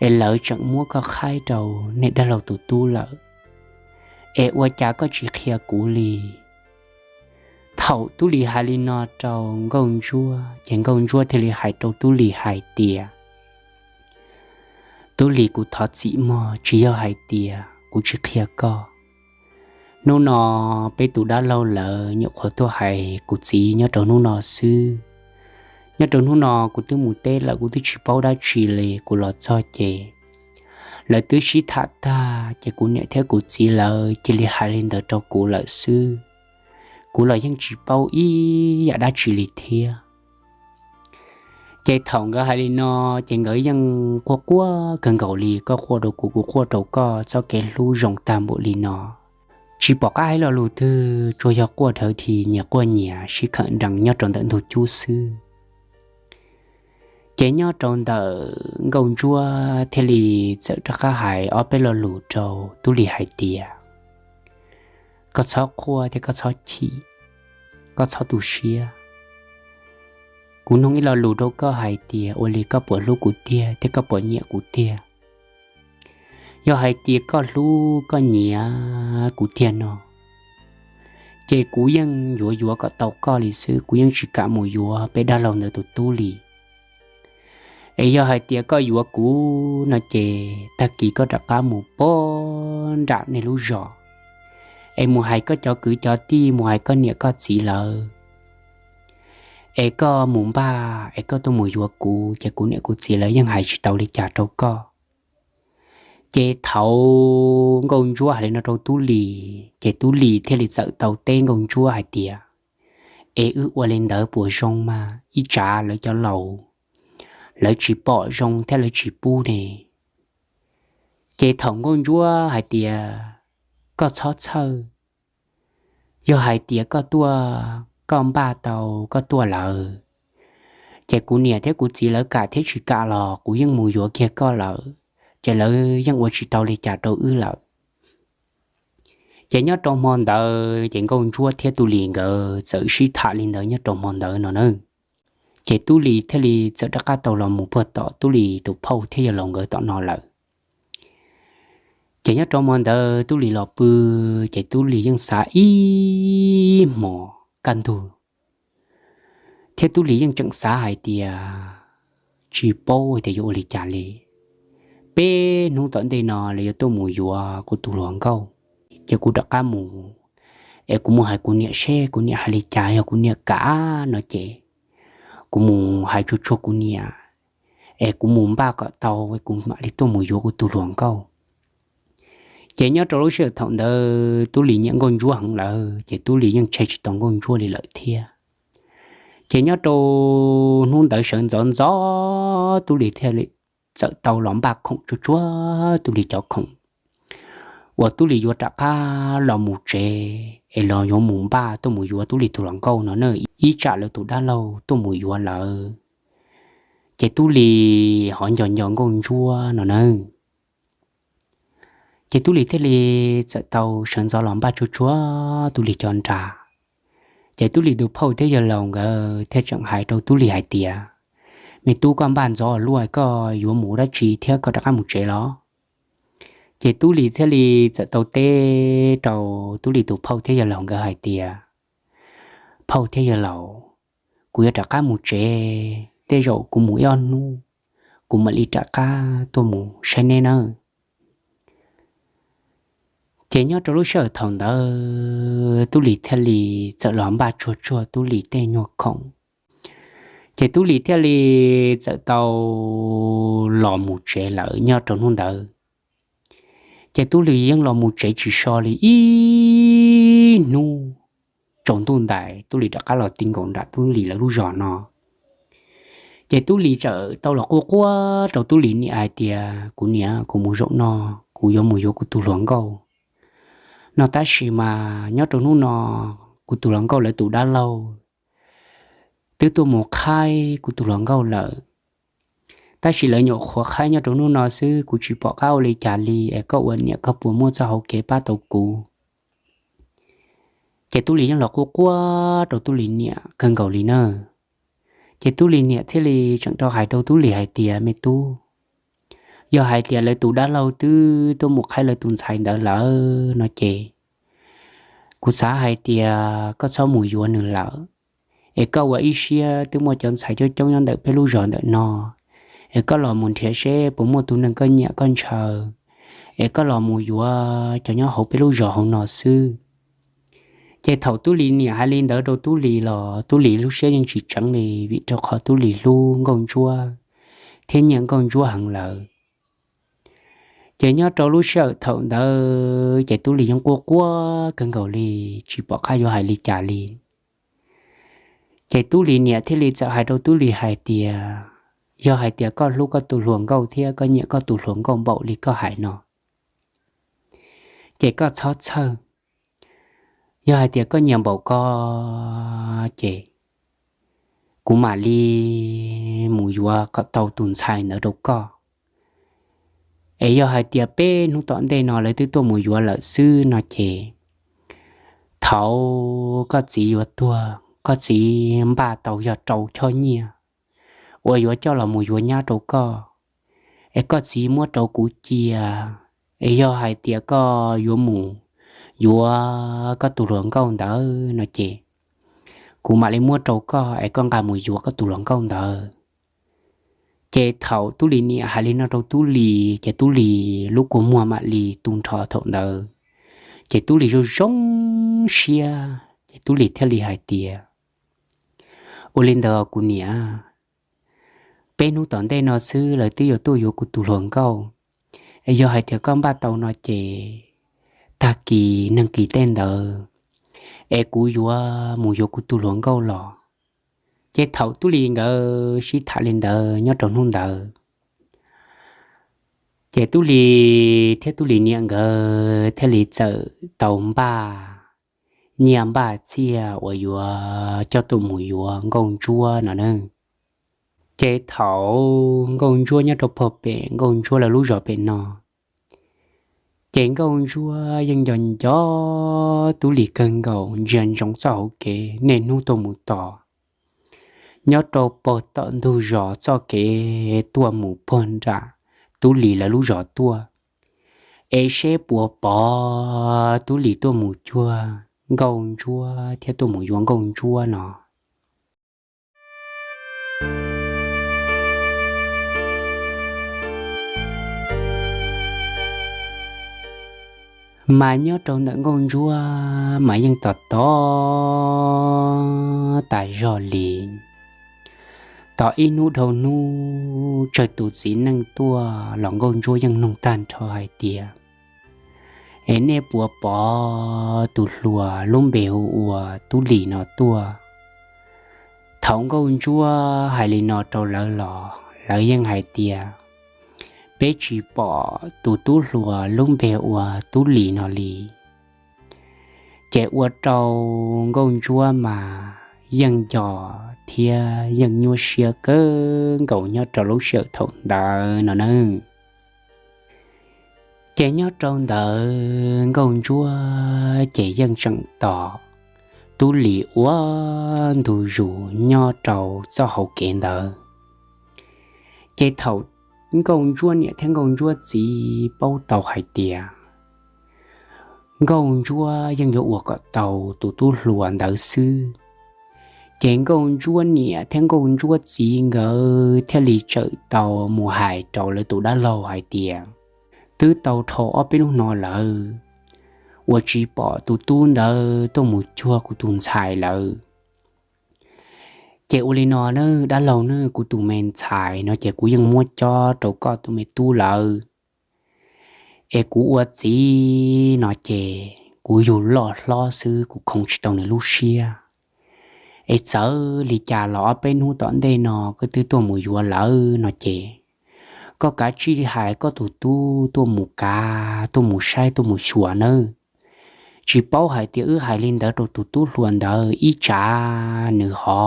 es lawv tseem muab koj qhaib rau nej dab laug tus tub lawm, es ua cas koj tsis qhia kuv li? Thaum Tub Lis hais li no rau Nkauj Ntsuab ces Nkauj Ntsuab thiaj li hais rau Tub Lis hais tias, Tub Lis, kuv thov txim mog, tsis yog hais tias kuv tsis qhia koj. Hnub no peb tus dab laug lawv nyuam qhuav tuaj hais kuv txiv nyob rau hnub no xwb. Nyob rau hnub no kuv twb mus teb lawm, kuv twb tsis paub dab tsi li, kuv los txog ces lawv twb sib tham tag ces kuv niam thiab kuv txiv lawv cia li hais li ntawd rau kuv lawm xwb. Kuv los yeej tsis paub ib yam dab tsi li thiab. Ces thaum nkawd hais li no ces nkawd yeej quaj quaj kawg nkaus li, koj quaj rau kuv, kuv quaj rau koj, txoj kev hlub zoo tag npaum li no. Tsis pom qab hais lo lus twg, tsuas yog quaj dhawv dhi nyias quaj nyias sib khawm nrees nyob rau ntawm ntug cub xwb. Ces nyob rau ntawm Nkauj Ntsuab thiaj li txawm rov qab hais ob peb lo lus rau Tub Lis hais tias, koj txhob quaj thiab koj txhob chim, koj txhob tu siab. Kuv nug ib lo lus rau koj hais tias ua li koj puas hlub kuv tiag thiab koj puas nyiam kuv tiag? Yog hais tias koj hlub koj nyiam kuv tiag no, ces kuv yeej yuav yuav kom tau koj li xwb, kuv yeej tsis kam mus yuav peb dab laug ntawd tus tub li. Es yog hais tias koj yuav kuv no ces tag kis koj rov qab mus pem nram nej lub zos, es mus hais koj cov kwv cov tij, mus hais koj niam koj txiv lawv, es koj mus npaj es koj tuaj mus yuav kuv, ces kuv niam kuv txiv lawv yeej hais tsis tau li cas rau koj. Ces thaum Nkauj Ntsuab hais li no rau Tub Lis ces Tub Lis thiaj li txawm tau teb Nkauj Ntsuab hais tias, es wb ua li ntawd puas zoo mas? Ib tsam lawv cov laus lawv tsis pom zoo thiab lawv tsis pub ne. Ces thaum Nkauj Ntsuab hais tias, Koj txhob txhawj, yog hais tias koj tuaj, koj npaj tau koj tuaj lawm, ces kuv niam thiab kuv txiv lawv kam thiab tsis kam los kuv yeej mus yuav kiag koj lawm, ces lawv yeej ua tsis tau li cas rau wb lawm. Ces nyob rau hmo ntawd ces Nkauj Ntsuab thiab Tub Lis nkawd txawm sib tham li ntawd nyob rau hmo ntawd no na. Ces Tub Lis thiaj li txawm rov qab tau los mus puag tom Tub Lis tus phauj thiab yawg laus nkawd tom no lawm. Ces nyob rau hmo ntawd Tub Lis los pw, ces Tub Lis yeej xav ib hmos kaj ntug, thiab Tub Lis yeej tseem xav hais tias, Tsis paub tias yuav ua li cas li. Peb hnub tom ntej no lawv yuav tuaj mus yuav kuv tus hluas nkauj, ces kuv rov qab mus, es kuv mus hais kuv niam seb kuv niam hais li cas, yog kuv niam kam no ces kuv mus hais tsuag tsuag kuv niam, es kuv mus npaj kom tau es kuv mam li tuaj mus yuav kuv tus hluas nkauj. Ces nyob rau lub sij hawm thaum ntawd Tub Lis nyiam Nkauj Ntsuab heev lawm, ces Tub Lis yeej tseg tsis tau Nkauj Ntsuab li lawm thiab. Ces nyob rau hnub ntawd sawv ntxov ntxov Tub Lis thiaj li txawm tau los npaj khoom tsuag tsuag Tub Lis cov khoom uas Tub Lis yuav rov qab los mus tsev es los yuav mus npaj tuaj mus yuav Tub Lis tus hluas nkauj no na, ib tsam lawv tus dab laug tuaj mus yuav lawm, ces Tub Lis ho nco nco Nkauj Ntsuab no na. Ces Tub Lis thiaj li txawm tau sawv ntxov los npaj tsuag tsuag Tub Lis cov nra. Ces Tub Lis tus phauj thiab yawg laus nkawd thiaj tseem hais rau Tub Lis hais tias, Me tub, koj npaj ntxov luaj, koj yuav mus dab tsi thiab koj rov qab mus tsev los? Ces Tub Lis thiaj li txawm tau teb rau Tub Lis tus phauj thiab yawg laus nkawd hais tias, Phauj thiab yawg laus, kuv yuav rov qab mus tsev, tej zaum kuv mus ib ob hnub, kuv mam li rov qab tuaj mus saib neb nawb. Ces nyob rau lub sij hawm thaum ntawd Tub Lis thiaj li txawm los npaj tsuag tsuag Tub Lis tej nyuag khoom, ces Tub Lis thiaj li txawm tau los mus tsev lawm nyob rau hnub ntawd. Ces Tub Lis yeej los mus tsev tsis so li ib hnub, tsaus ntuj ntais Tub Lis rov qab los ti nkaus nram Tub Lis lawv lub zos no. Ces Tub Lis txawm tau los quaj quaj rau Tub Lis niam hais tias, Kuv niam, kuv mus zaum no, kuv yuav mus yuav kuv tus hluas nkauj no, tab sis mas nyob rau hnub no kuv tus hluas nkauj lawv tus dab laug twb tuaj mus qhaib kuv tus hluas nkauj lawm, tab sis lawv nyuam qhuav qhaib nyob rau hnub no xwb, kuv tsis pom qab ua li cas li, es koj ua niam koj puas muaj txoj hauv kev pab tau kuv? Ces Tub Lis yeej los quaj quaj rau Tub Lis niam kawg nkaus li na. Ces Tub Lis niam thiaj li tseem rau hais rau Tub Lis hais tias, Me tub, yog hais tias lawv tus dab laug twb tuaj mus qhaib lawv tus ntxhais ntawd lawm no ces kuv xav hais tias koj txhob mus yuav nws lawm, es koj ua ib siab twb muaj cov ntxhais coob coob nyob ntawm peb lub zos ntawm no, es koj los mus nrhiav seb puas muaj tus neeg koj nyiam koj ntshaw, es koj los mus yuav cov nyob hauv peb lub zos hauv no xwb. Ces thaum Tub Lis niam hais li ntawd rau Tub Lis los Tub Lis lub siab yeej tsis tseev li, vim rau qhov Tub Lis hlub Nkauj Ntsuab thiab nyiam Nkauj Ntsuab heev lawm. Ces nyob rau lub sij hawm thaum ntawd ces Tub Lis yeej quaj quaj kawg nkaus li, tsis pom qab yuav hais li cas li. Ces Tub Lis niam thiaj li txawm hais rau Tub Lis hais tias, Yog hais tias koj hlub koj tus hluas nkauj thiab koj nyiam koj tus hluas nkauj npaum li koj hais no, ces koj txhob txhawj. Yog hais tias koj nyiam npaum ko ces kuv mam li mus yuav kom tau tus ntxhais ntawd rau koj. Es yog hais tias peb hnub tom ntej no lawv twb tuaj mus yuav lawm xwb no ces thaum koj txiv yuav tuag, koj txiv npaj tau yog rau choj nyiaj uas yuav coj los mus yuav nyab rau koj, es koj txiv muab rau kuv cia. Es yog hais tias koj yuav mus yuav koj tus hluas nkauj ntawd no ces kuv mam li muab rau koj es koj nqa mus yuav koj tus hluas nkauj ntawd. Ces thaum Tub Lis niam hais li no rau Tub Lis ces Tub Lis lub kua muag mam li tu nrho thaum ntawd. Ces Tub Lis zoo zoo siab ces Tub Lis thiaj li hais tias, Ua li ntawd kuv niam, peb hnub tom ntej no xwb lawv twb yuav tuaj yuav kuv tus hluas nkauj. Es yog hais tias koj npaj tau no ces tag kis neeg kis tej ntawd es kuv yuav mus yuav kuv tus hluas nkauj los, Ces thaum Tub Lis nkawd sib tham li ntawd nyob rau hnub ntawd, ces Tub Lis thiab Tub Lis niam nkawd thiaj li txawm tau npaj nyiaj npaj txiaj uas yuav coj tuaj mus yuav Nkauj Ntsuab no na. Ces thaum Nkauj Ntsuab nyob rau pog pem Nkauj Ntsuab lawv lub zos pem no, ces Nkauj Ntsuab yeej nco nco Tub Lis kawg nkaus, ntsia ntsoov txoj hauv kev niaj hnub tuaj mus tos. Nyob rau pog tom ntug zos txoj kev tuaj mus pog nram Tub Lis lawv lub zos tuaj, es seb puas pom Tub Lis tuaj mus cuag Nkauj Ntsuab thiab tuaj mus yuav Nkauj Ntsuab no. Mas nyob rau ntawm Nkauj Ntsuab mas yeej tos tos tas zog li. Tos ib hnub dhau hnub tsawg tus txiv neej tuaj los Nkauj Ntsuab yeej nug tag nrho hais tias, es nej puas pom tus hluas lub npe hu ua Tub Lis no tuaj? Thaum Nkauj Ntsuab hais li no rau lawv los lawv yeej hais tias, peb tsis pom tus tub hluas lub npe ua Tub Lis no li. Ces ua rau Nkauj Ntsuab mas yeej nco thiab yeej nyuaj siab kawg nkaus nyob rau lub sij hawm thaum ntawd no na. Ces nyob rau ntawd Nkauj Ntsuab ces yeej tseem tos Tub Lis ua ntu zus nyob rau txoj hauv kev ntawd. Ces thaum Nkauj Ntsuab niam thiab Nkauj Ntsuab txiv paub tau hais tias Nkauj Ntsuab yeej yuav ua kom tau tus tub hluas ntawd xwb, ces Nkauj Ntsuab niam thiab Nkauj Ntsuab txiv nkawd thiaj li txawm tau mus hais rau lawv tus dab laug hais tias, twb tau dhau ob peb hnub no lawm uas tsis pom tus tub ntawd tuaj mus cuag kuv tus ntxhais lawm. Ces ua li no na, dab laug na, kuv tus me ntxhais no ces kuv yeej muab cob rau koj tus me tub lawm. Es kuv ua txiv no ces kuv yug loj hlob xwb, kuv khoov tsis tau nws lub siab. Es txawm li cas los ob peb hnub tom ntej no koj twb tuaj mus yuav lawm no ces, koj kav tsij hais koj tus tub tuaj mus kav, tuaj mus saib, tuaj mus xyuas nawb. Tsis paub hais tias wb hais li ntawd rau tus tub hluas ntawd ib tsam nws ho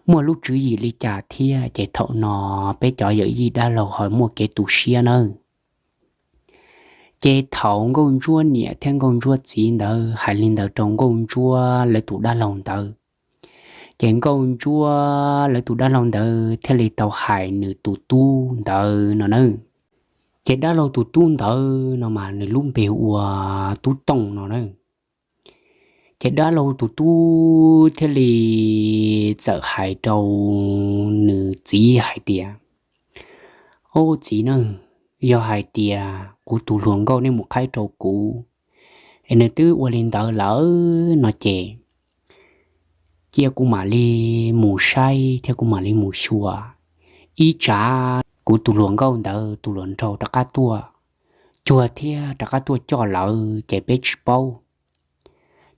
muaj lub tswv yim li cas thiab, ces thaum no peb cov yawm yij dab laug ho muaj kev tu siab nawb. Ces thaum Nkauj Ntsuab niam thiab Nkauj Ntsuab txiv ntawd hais li ntawd rau Nkauj Ntsuab lawv tus dab laug ntawd, ces Nkauj Ntsuab lawv tus dab laug ntawd thiaj li tau hais nws tus tub ntawd no na. Ces dab laug tus tub ntawd no mas nws lub npe ua Tub Tooj no na. Ces dab laug tus tub thiaj li txawm hais rau nws txiv hais tias, Ob txiv na, yog hais tias kuv tus hluas nkauj nej mus qhaib rau kuv, es nws twb ua li ntawd lawm no ces, cia kuv mam li mus saib thiab kuv mam li mus xyuas. Ib tsam kuv tus hluas nkauj ntawd tus hluas nraug rov qab tuaj cuag thiab rov qab tuaj coj lawm ces peb tsis paub.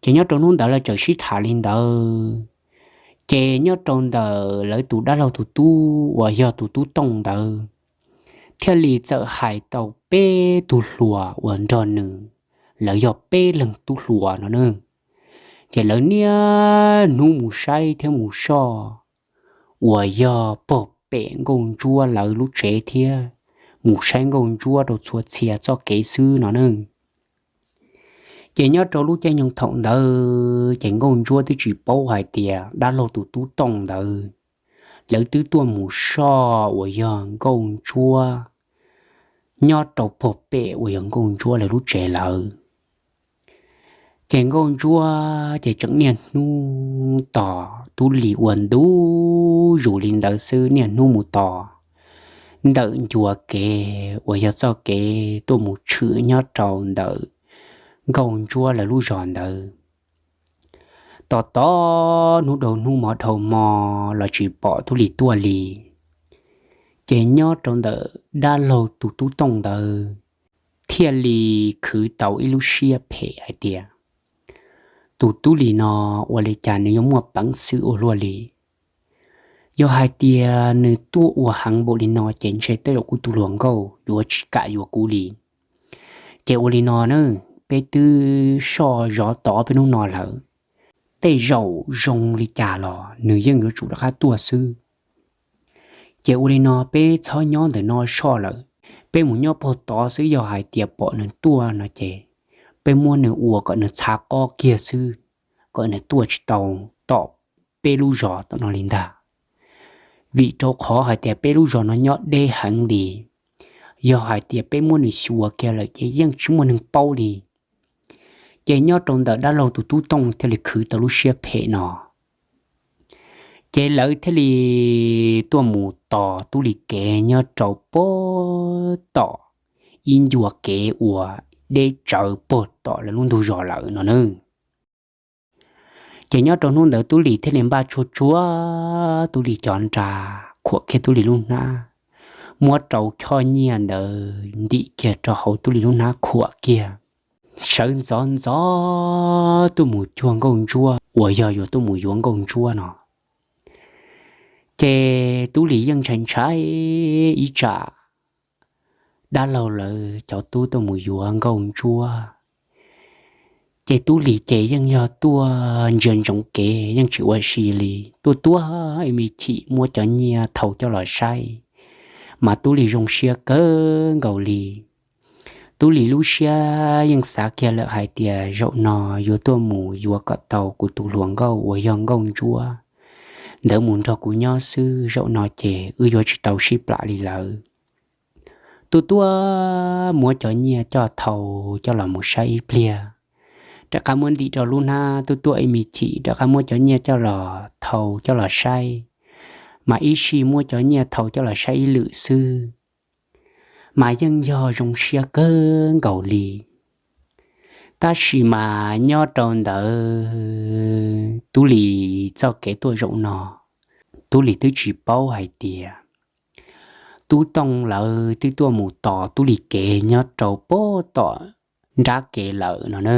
Ces nyob rau hnub ntawd lawv txawm sib tham li ntawd, ces nyob rau ntawm lawv tus dab laug tus tub uas yog tus Tub Tooj ntawd thiaj li txawm hais tau peb tug hluas uas nrog nws, lawv yog peb leeg tub hluas no na. Ces lawv niaj hnub mus saib thiab mus soj uas yog pog pem Nkauj Ntsuab lawv lub tsev thiab mus saib Nkauj Ntsuab rau txhua txhia txoj kev xwb no na. Ces nyob rau lub caij nyoog thaum ntawd ces Nkauj Ntsuab twb tsis paub hais tias dab laug tus Tub Tooj ntawd, lawv twb tuaj mus soj uas yog Nkauj Ntsuab nyob rau pog pem uas yog Nkauj Ntsuab lawv lub tsev lawm. Ces Nkauj Ntsuab ces tseem niaj hnub tos Tub Lis ua ntu zus li ntawd xwb, niaj hnub mus tos ntawm ncua kev uas yog txoj kev tuaj mus tshwm nyob rau ntawm Nkauj Ntsuab lawv lub zos ntawd. Tos tos hnub dhau hnub hmo dhau hmo los tsis pom Tub Lis tuaj li. Ces nyob rau ntawm dab laug tus Tub Tooj ntawd thiaj li khwv tau ib lub siab phem hais tias, tus Tub Lis no ua li cas nws yuav muaj peev xwm ua luaj li. Yog hais tias nws tuaj ua heev npaum li no ces ntshe tej zaum kuv tus hluas nkauj yuav tsis kam yuav kuv li. Ces ua li no na, peb twb soj zov tod peb hnub no lawm, tej zaum zoo li cas los nws yeej yuav tsum rov qab tuaj xwb. Ces ua li no peb txhob nyob ntawm no soj lawm, peb mus nyob puag tod xwb, yog hais tias pom nws tuaj no ces peb muab nws ua kom nws txhav qob kiag xwb, kom nws tuaj tsis tau tom peb lub zos tom no li ntag. Vim rau qhov hais tias peb lub zos no nyob deb heev li, yog hais tias peb muab nws xyuas kiag lawm ces yeej tsis muaj neeg paub li. Ces nyob rau ntawm dab laug tus tub Tooj thiaj li khwv tau lub siab phem no, ces lawv thiaj li tuaj mus tos Tub Lis kev nyob rau puag tom ib ncua kev uas deb tsawv puag tom lawv lub ntug zos lawm no na. Ces nyob rau hnub ntawd Tub Lis thiaj li npaj tsuag tsuag Tub Lis cov nra, khuam kiag Tub Lis lub hnab, muab rau choj nyiaj ntawd ntim kiag rau hauv Tub Lis lub hnab khuam kiag, sawv ntxov ntxov tuaj mus cuag Nkauj Ntsuab uas yog yuav tuaj mus yuav Nkauj Ntsuab no. Ces Tub Lis yeej ntshai ntshai ib tsam dab laug lawv cov tub tuaj mus yuav Nkauj Ntsuab. Ces Tub Lis ces yeej yog tuaj ntsia ntsoov kev yeej tsis ua si li, tuaj tuaj ib me chim muab cov nyiaj thau coj los saib, mas Tub Lis zoo siab kawg nkaus li. Tub Lis lub siab yeej xav kiag lawm hais tias zaum no yuav tuaj mus yuav kom tau kuv tus hluas nkauj uas yog Nkauj Ntsuab ntawd mus nrog kuv nyob xwb, zaum no ces wb yuav tsis tau sib plam li lawm. Tuaj tuaj muab cov nyiaj coj thau coj los mus saib ib pliag, rov qab muab ntim rau lub hnab, tuaj tuaj ib me chim rov qab muab cov nyiaj coj los thau coj los saib, mas ib sij muab cov nyiaj thau coj los saib ib lwm xwb, mas yeej yog zoo siab kawg nkaus li. Tab sis mas nyob rau ntawd Tub Lis txoj kev tuaj zaum no, Tub Lis twb tsis paub hais tias Tub Tooj lawv twb tuaj mus tos Tub Lis kev nyob rau puag tom nrab kev lawm no na.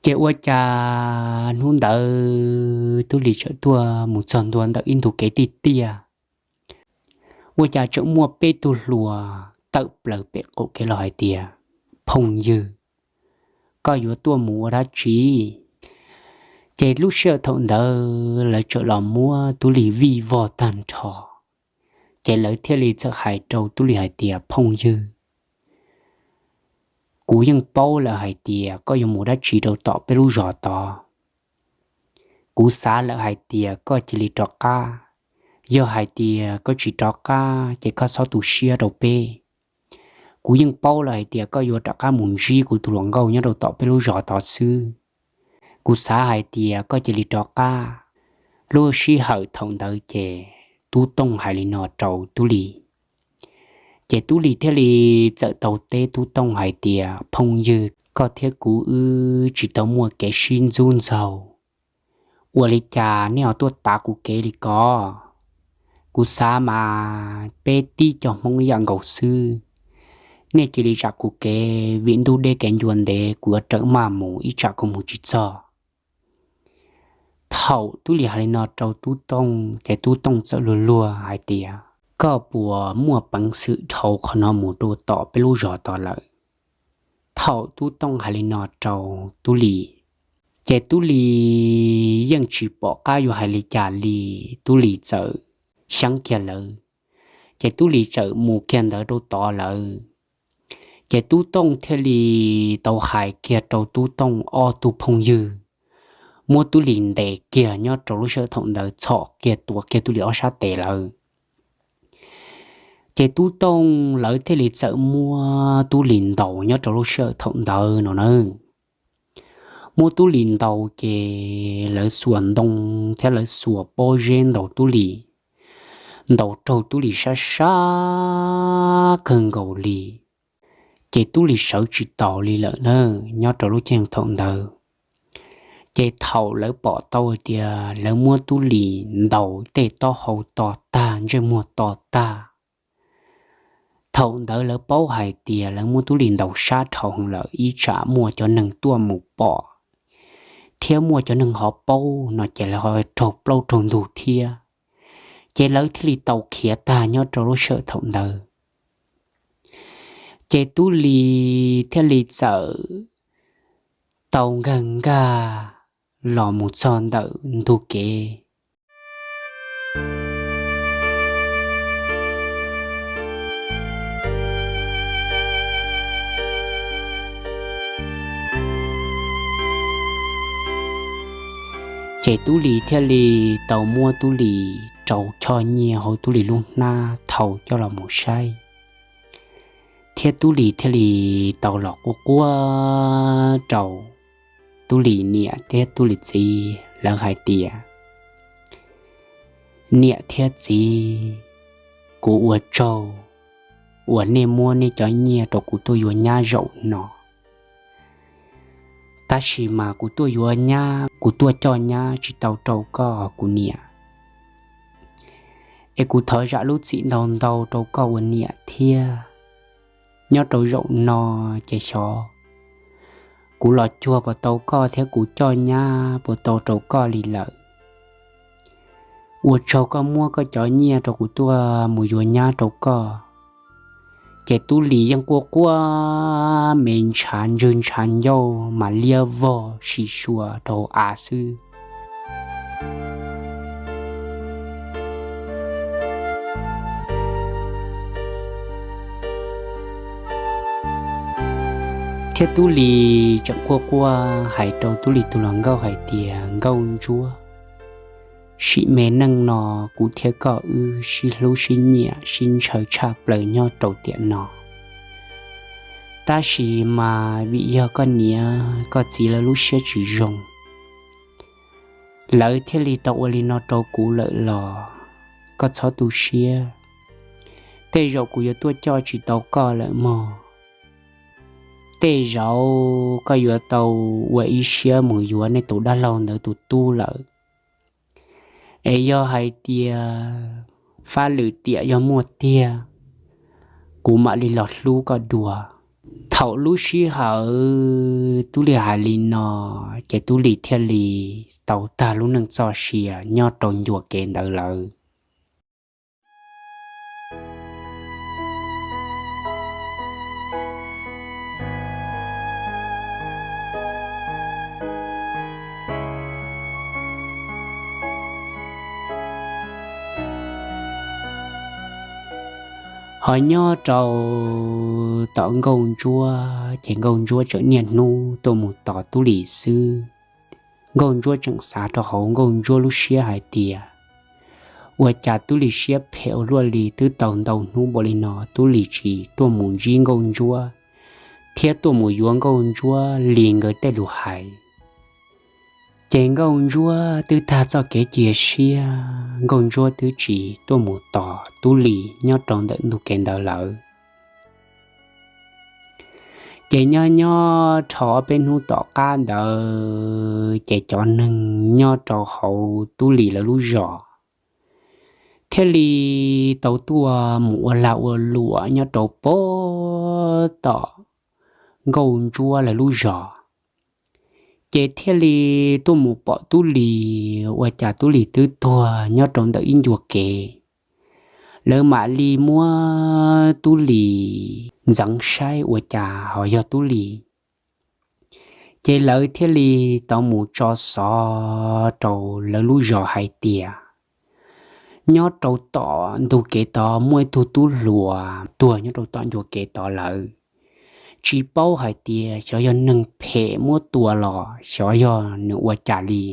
Ces ua cas hnub ntawd Tub Lis txawm tuaj mus txog ntua ntawm ib ntug kev tiaj tiaj, ua cas tseem muaj peb tug hluas tawm plaws pem qaum kev los hais tias, phooj ywg, koj yuav tuaj mus ua dab tsi? Ces lub sij hawm thaum ntawd lawv txawm los muab Tub Lis vij vog tag nrho, ces lawv thiaj li txawm hais rau Tub Lis hais tias, phooj ywg, kuv yeej paub lawm hais tias koj yuav mus dab tsi rau tom peb lub zos tod. Kuv xav lawm hais tias koj cia li rov qab, yog hais tias koj tsis rov qab ces koj txhob tu siab rau peb. Kuv yeej paub lawm hais tias koj yuav rov qab mus ntsib kuv tus hluas nkauj nyob rau tom peb lub zos tod xwb. Kuv xav hais tias koj cia li rov qab. Lub sij hawm thaum ntawd ces Tub Tooj hais li no rau Tub Lis, ces Tub Lis thiaj li txawm tau teb Tub Tooj hais tias, phooj ywg, koj thiab kuv wb tsis tau muaj kev sib ntxub ntxaug, ua li cas nej ho tuaj tav kuv kev li ko? Kuv xav mas peb tib co Hmoob yam nkaus xwb, nej cia li zam kuv kev, vim ntuj deb kev ncua ntev, kuv yuav rawm maj mus ib tsam kuv mus tsis txog. Thaum Tub Lis hais li no rau Tub Tooj ces Tub Tooj txawm luag luag hais tias, koj puas muaj peev xwm dhau qhov no mus rau tom peb lub zos tod lawm? Thaum Tub Tooj hais li no rau Tub Lis, ces Tub Lis yeej tsis pom qab yuav hais li cas li, Tub Lis txawm xyeeb kiag lawv, ces Tub Lis txawm mus kiag ntawd rau tod lawm. Ces Tub Tooj thiaj li tau hais kiag rau Tub Tooj ob tug phooj ywg, muab Tub Lis ntes kiag nyob rau lub sij hawm thaum ntawd, txhom kiag tua kiag Tub Lis ob sab tes lawm. Ces Tub Tooj lawv thiaj li txawm muab Tub Lis ntaus nyob rau lub sij hawm thaum ntawd no na. Muab Tub Lis ntaus ces lawv xuas ntoo thiab lawv xuas pob zeb ntaus Tub Lis, ntaus raug Tub Lis sab sab kawg nkaus li. Ces Tub Lis sawv tsis taus li lawm na, nyob rau lub caij thaum ntawd. Ces thaum lawv pom tau hais tias lawv muab Tub Lis ntaus tej taub hau to tag, ntsej muag to tag, thaum ntawd lawv paub hais tias lawv muab Tub Lis ntaus sab dhau lawm, ib tsam muaj cov neeg tuaj mus pom thiab muaj cov neeg ho paub no ces lawv ho raug plaub raug ntug thiab. Ces lawv thiaj li tau khiav tag nyob rau lub sij hawm thaum ntawd. Ces Tub Lis thiaj li txawm tau nkag nkag los mus txog ntawm ntug kev. Ces Tub Lis thiaj li tau muab Tub Lis rau choj nyiaj hauv Tub Lis lub hnab thau coj los mus saib, thiab Tub Lis thiaj li tau los quaj quaj rau Tub Lis niam thiab Tub Lis txiv, lawv hais tias, Niam thiab txiv, kuv ua tsaug uas nej muab nej cov nyiaj rau kuv tuaj yuav nyab zaum no. Tab sis mas kuv tuaj yuav nyab, kuv tuaj coj nyab tsis tau rau koj kuv niam, es kuv thov zam lub txim ntau ntau rau koj ua niam thiab. Nyob rau zaum no ces xyov kuv los cuag puas tau koj thiab kuv coj nyab puas tau rau koj li lawm. Ua tsaug koj muab koj cov nyiaj rau kuv tuaj mus yuav nyab rau koj. Ces Tub Lis yeej quaj quaj me ntshav ntswg ntshav ncauj mas liab vog sis sua rau av xwb. Thiab Tub Lis tseem quaj quaj hais rau Tub Lis tus hluas nkauj hais tias, Nkauj Ntsuab, sim me neej no kuv thiab koj wb sib hlub sib nyiam sib ntshaw tshaj plaws nyob rau tiam no. Tab sis mas vim yog koj niam koj txiv lawv lub siab tsis zoo, lawv thiaj li tau ua li no rau kuv lawm los koj txhob tu siab. Tej zaum kuv yuav tuaj coj tsis tau koj lawm mog. Tej zaum koj yuav tau ua ib siab mus yuav nej tus dab laug ntawd tus tub lawm. Es yog hais tias fab lwm tiam yog muaj tiag, kuv mam li los hlub koj dua. Thaum lub sij hawm Tub Lis hais li no, ces Tub Lis thiaj li tau tag lub neej txoj sia nyob rau ncua kev ntawd lawm. Ho nyob rau tom Nkauj Ntsuab ces Nkauj Ntsuab tseem niaj hnub tuaj mus tos Tub Lis xwb. Nkauj Ntsuab tseem xav rau hauv Nkauj Ntsuab lub siab hais tias, ua cas Tub Lis siab phem ua luaj li, twb tau ntau hnub npaum li no Tub Lis tsis tuaj mus ntsib Nkauj Ntsuab thiab tuaj mus yuav Nkauj Ntsuab li nkawd tej lus hais. Ces Nkauj Ntsuab twb tag txoj kev cia siab, Nkauj Ntsuab twb tsis tuaj mus tos Tub Lis nyob rau ntawm ntug kev ntawd lawm. Ces nyob nyob dhau ob peb hnub tom qab ntawd ces cov neeg nyob rau hauv Tub Lis lawv lub zos thiaj li tau tuaj mus ua lag ua luam nyob rau pem tom Nkauj Ntsuab lawv lub zos. Ces thiaj li tuaj mus pom Tub Lis, ua cas Tub Lis twb tuag nyob rau ntawm ib ncua kev. Lawv mam li muab Tub Lis ntxeev saib ua cas ho yog Tub Lis. Ces lawv thiaj li tau mus tso xov rau lawv lub zos hais tias, nyob rau tom ntug kev tod muaj ib tug tub hluas tuag nyob rau tom ncua kev tod lawm. Tsis paub hais tias xyov yog neeg phem muab tua los xyov yog nws ua cas li.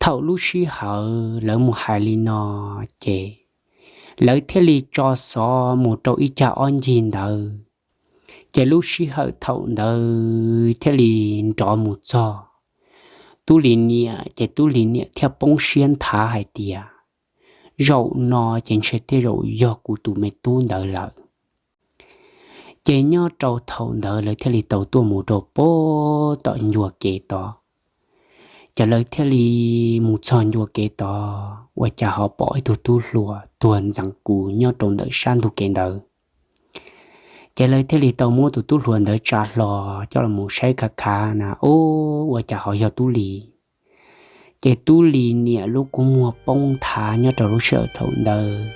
Thaum lub sij hawm lawv mus hais li no, ces lawv thiaj li tso xov mus rau ib cag ob ncig ntawd. Ces lub sij hawm thaum ntawd thiaj li nrov mus txog Tub Lis niam, ces Tub Lis niam thiaj poob siab nthav hais tias, zaum no ces ntshe tej zaum yog kuv tus me tub ntawd lawm. Ces nyob rau thaum ntawd lawv thiaj li tau tuaj mus rau pem tom ncua kev tod. Ces lawv thiaj li mus txog ncua kev tod ua cas ho pom ib tug tub hluas tuag ntxeev kuv nyob rau ntawm sab ntug kev ntawd. Ces lawv thiaj li tau muab tus tub hluas ntawd tsa hlo coj los mus saib khav khav na, ub, ua cas ho yog Tub Lis. Ces Tub Lis niam lub kua muag poob nthav nyob rau lub sij hawm thaum ntawd.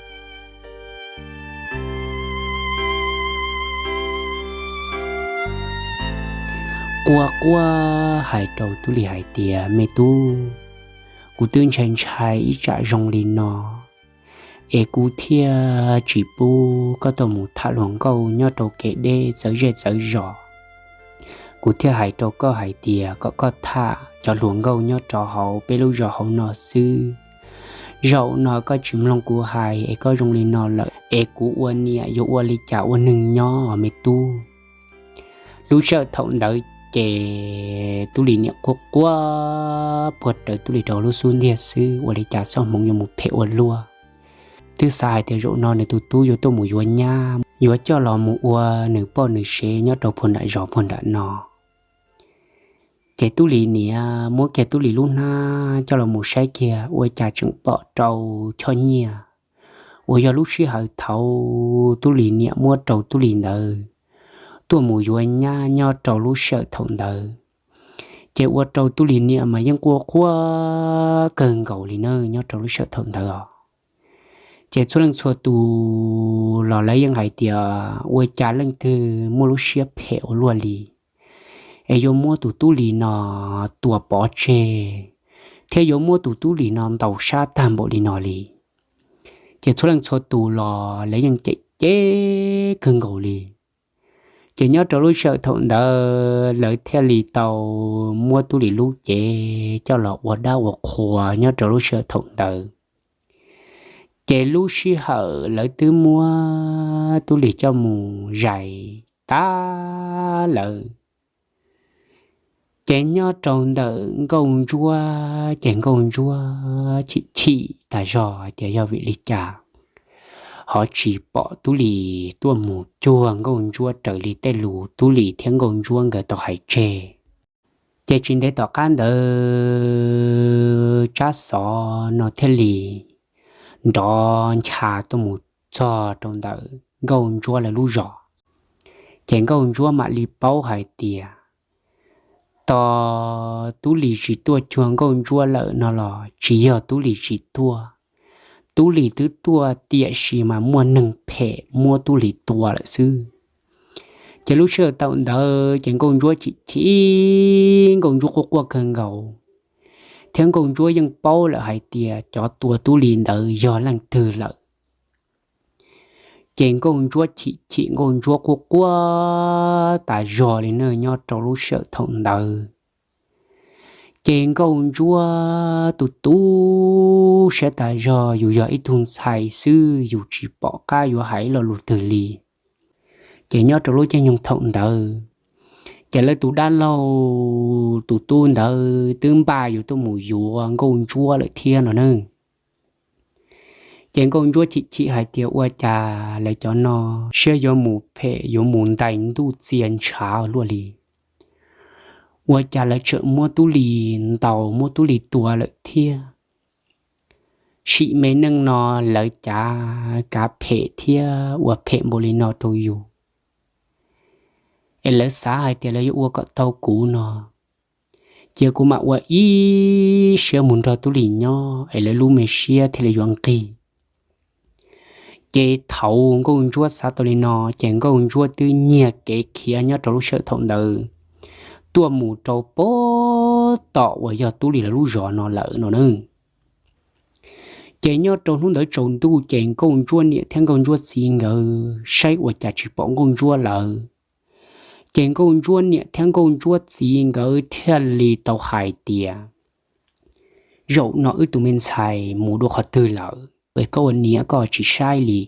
Quaj quaj hais rau Tub Lis hais tias, Me tub, kuv twb ntshai ntshai ib tsam zoo li no, es kuv thiaj tsis pub koj tuaj mus tham hluas nkauj nyob rau kev deb txawv zej txawv zos. Kuv thiaj hais rau koj hais tias kom koj tham cov hluas nkauj nyob rau hauv peb lub zos hauv no xwb. Zaum no koj tsis mloog kuv hais es koj zoo li no lawm es kuv ua niam yuav ua li cas ua neeg nyob me tub? Lub sij hawm thaum ntawd ces Tub Lis niam quaj quaj puag rawv Tub Lis rau lub xub ntiag xwb, ua li cas txoj hmoov yuav mus phem ua luaj. Twb xav hais tias zaum no nws tus tub yuav tuaj mus yuav nyab, yuav coj los mus ua nws poj nws sev nyob rau puag nram zos puag nram no. Ces Tub Lis niam muab kiag Tub Lis lub hnab coj los mus saib kiag, ua cas tseem pom rau choj nyiaj uas yog lub sij hawm thaud Tub Lis niam muab rau Tub Lis ntawd tuaj mus yuav nyab nyob rau lub sij hawm thaum ntawd. Ces ua rau Tub Lis niam mas yeej quaj quaj kawg nkaus li na nyob rau lub sij hawm thaum ntawd os. Ces txhua leej txhua tus los lawv yeej hais tias ua cas leej twg muaj lub siab phem ua luaj li, es yuav muab tus Tub Lis no tua pov tseg, thiab yuav muab tus Tub Lis no ntaus sab tag npaum li no li. Ces txhua leej txhua tus los lawv yeej cem ceb kawg nkaus li. Ces nyob rau lub sij hawm thaum ntawd lawv thiaj li tau muab Tub Lis lub cev coj los ua dab ua qhua nyob rau lub sij hawm thaum ntawd. Ces lub sij hawm lawv twb muab Tub Lis coj mus zais tag lawm. Ces nyob rau ntawm Nkauj Ntsuab ces Nkauj Ntsuab chim chim tas zog tias yog vim li cas ho tsis pom Tub Lis tuaj mus cuag Nkauj Ntsuab raws li tej lus Tub Lis thiab Nkauj Ntsuab nkawd tau hais tseg. Ces tsis ntev tom qab ntawd tsab xov no thiaj li nrov ncha tuaj mus txog rau ntawm Nkauj Ntsuab lawv lub zos. Ces Nkauj Ntsuab mam li paub hais tias tos Tub Lis tsis tuaj cuag Nkauj Ntsuab lawm no los tsis yog Tub Lis tsis tuaj, Tub Lis twb tuaj tiam sis mas muaj neeg phem muab Tub Lis tua lawm xwb. Ces lub sij hawm thaum ntawd ces Nkauj Ntsuab chim chim, Nkauj Ntsuab quaj quaj kawg nkaus, thiab Nkauj Ntsuab yeej paub lawm hais tias cov tua Tub Lis ntawd yog leej twg lawm. Ces Nkauj Ntsuab chim chim, Nkauj Ntsuab quaj quaj tas zog li na nyob rau lub sij hawm thaum ntawd. Ces Nkauj Ntsuab tus tu siab tas zog, yus yog ib tug ntxhais xwb yus tsis pom qab yuav hais lo lus twg li. Ces nyob rau lub caij nyoog thaum ntawd, ces lawv tus dab laug tus tub ntawd twb npaj yuav tuaj mus yuav Nkauj Ntsuab lawm thiab no na. Ces Nkauj Ntsuab chim chim hais tias ua cas lawv cov no siab yuav mus phem yuav mus ntais ntuj txia ntshav luaj li. Ua cas lawv tseem muab Tub Lis ntaus muab Tub Lis tua lawm thiab. Sim me neej no lawv cav kav phem thiab ua phem npaum li no rau yus, es lawv xav hais tias lawv yuav ua kom tau kuv no, cia kuv mam ua ib siab mus nrog Tub Lis nyob es lawv lub me siab thiaj li yuav nqig. Ces thaum Nkauj Ntsuab xav tau li no, ces Nkauj Ntsuab twb nyiag kev khiav nyob rau lub sij hawm thaum ntawd tuaj mus rau pem tom uas yog Tub Lis lawv lub zos no lawm no na. Ces nyob rau hnub ntawd tsaus ntuj ces Nkauj Ntsuab niam thiab Nkauj Ntsuab txiv nkawd saib ua cas tsis pom Nkauj Ntsuab lawm. Ces Nkauj Ntsuab niam thiab Nkauj Ntsuab txiv nkawd thiaj li tau hais tias, zaum no wb tus me ntxhais mus dua qhov twg lawm es koj ua niam koj tsis saib li?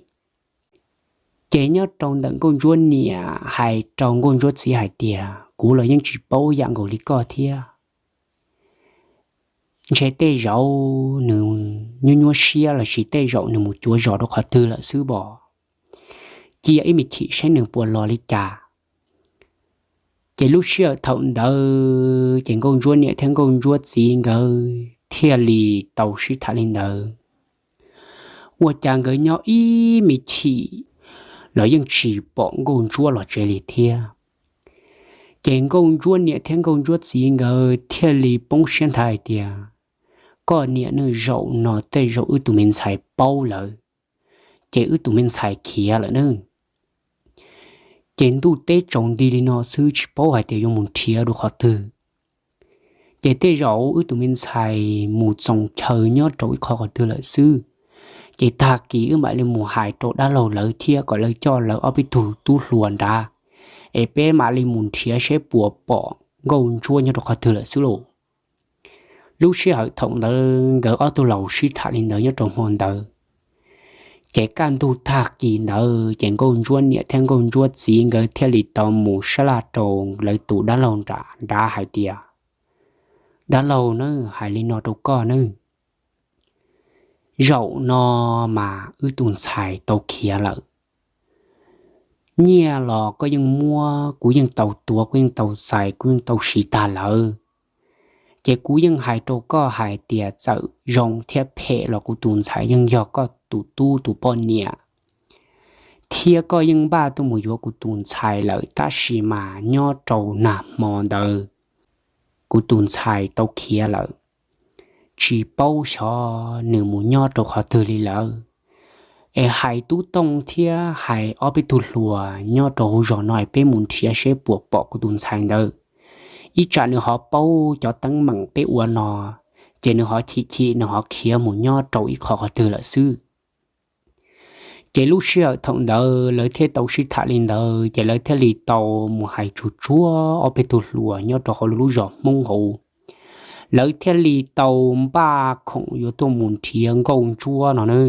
Ces nyob rau ntawm Nkauj Ntsuab niam hais rau Nkauj Ntsuab txiv hais tias, kuv los yeej tsis paub yam nkaus li koj thiab. Ntshe tej zaum nws nyuaj nyuaj siab lossis tej zaum nws mus cuav zos dua qhov twg lawm xwb pom. Cia ib me chim saib nws puas los li cas. Ces lub sij hawm thaum ntawd ces Nkauj Ntsuab niam thiab Nkauj Ntsuab txiv nkawd thiaj li tau sib tham li ntawd. Ua cas nkawd nyob ib me chim los yeej tsis pom Nkauj Ntsuab los tsev li thiab. Ces Nkauj Ntsuab niam thiab Nkauj Ntsuab txiv nkawd thiaj li poob siab nthav hais tias, koj niam ne, zaum no tej zaum wb tus me ntxhais paub lawm, ces wb tus me ntxhais khiav lawm ne. Ces ntuj teb tsaus nti li no xwb tsis paub hais tias yuav mus nrhiav rau qhov twg. Ces tej zaum wb tus me ntxhais mus txoos chaw nyob rau ib qho qhov twg lawm xwb. Ces tag kis wb mam li mus hais rau dab laug lawv thiab kom lawv coj lawv ob peb tug tub hluas nrad, es peb mam li mus nrhiav seb puas pom nkauj ntsuab nyob rau qhov twg lawm xwb lauj. Lub sij hawm thaum ntawd nkawd ob tug laus sib tham li ntawd nyob rau hmo ntawd, ces kaj ntug tag kis ntawd ces nkauj ntsuab niam thiab nkauj ntsuab txiv nkawd thiaj li tau mus sab laj rau lawv tus dab laug nram nrad hais tias, dab laug na, hais li no rau koj ne, zaum no mas wb tus ntxhais tau khiav lawm. Nyiaj los koj yeej muab, kuv yeej tau tuav, kuv yeej tau txais, kuv yeej tau siv tag lawm. Ces kuv yeej hais rau koj hais tias txawm zoo thiab phem los kuv tus ntxhais yeej yog koj tus tub tus poj niam, thiab koj yeej npaj tuaj mus yuav kuv tus ntxhais lawm, tab sis mas nyob rau nag hmo ntawd kuv tus ntxhais tau khiav lawm, tsis paub xyov nws mus nyob rau qhov twg li lawm. Es hais tub tooj thiab hais ob peb tug hluas nyob rau hauv zos no es peb mus nrhiav seb puas pom kuv tus ntxhais ntawd. Ib tsam nws ho paub cov teeb meem peb ua no, ces nws ho chim chim nws ho khiav mus nyob rau ib qho qhov twg lawm xwb. Ces lub sij hawm thaum ntawd lawv thiaj tau sib tham li ntawd, ces lawv thiaj li tau mus hais tsuag tsuag ob peb tug hluas nyob rau hauv lub zos Hmoob hauv, lawv thiaj li tau npaj khoom yuav tuaj mus nrhiav nkauj ntsuab no ne.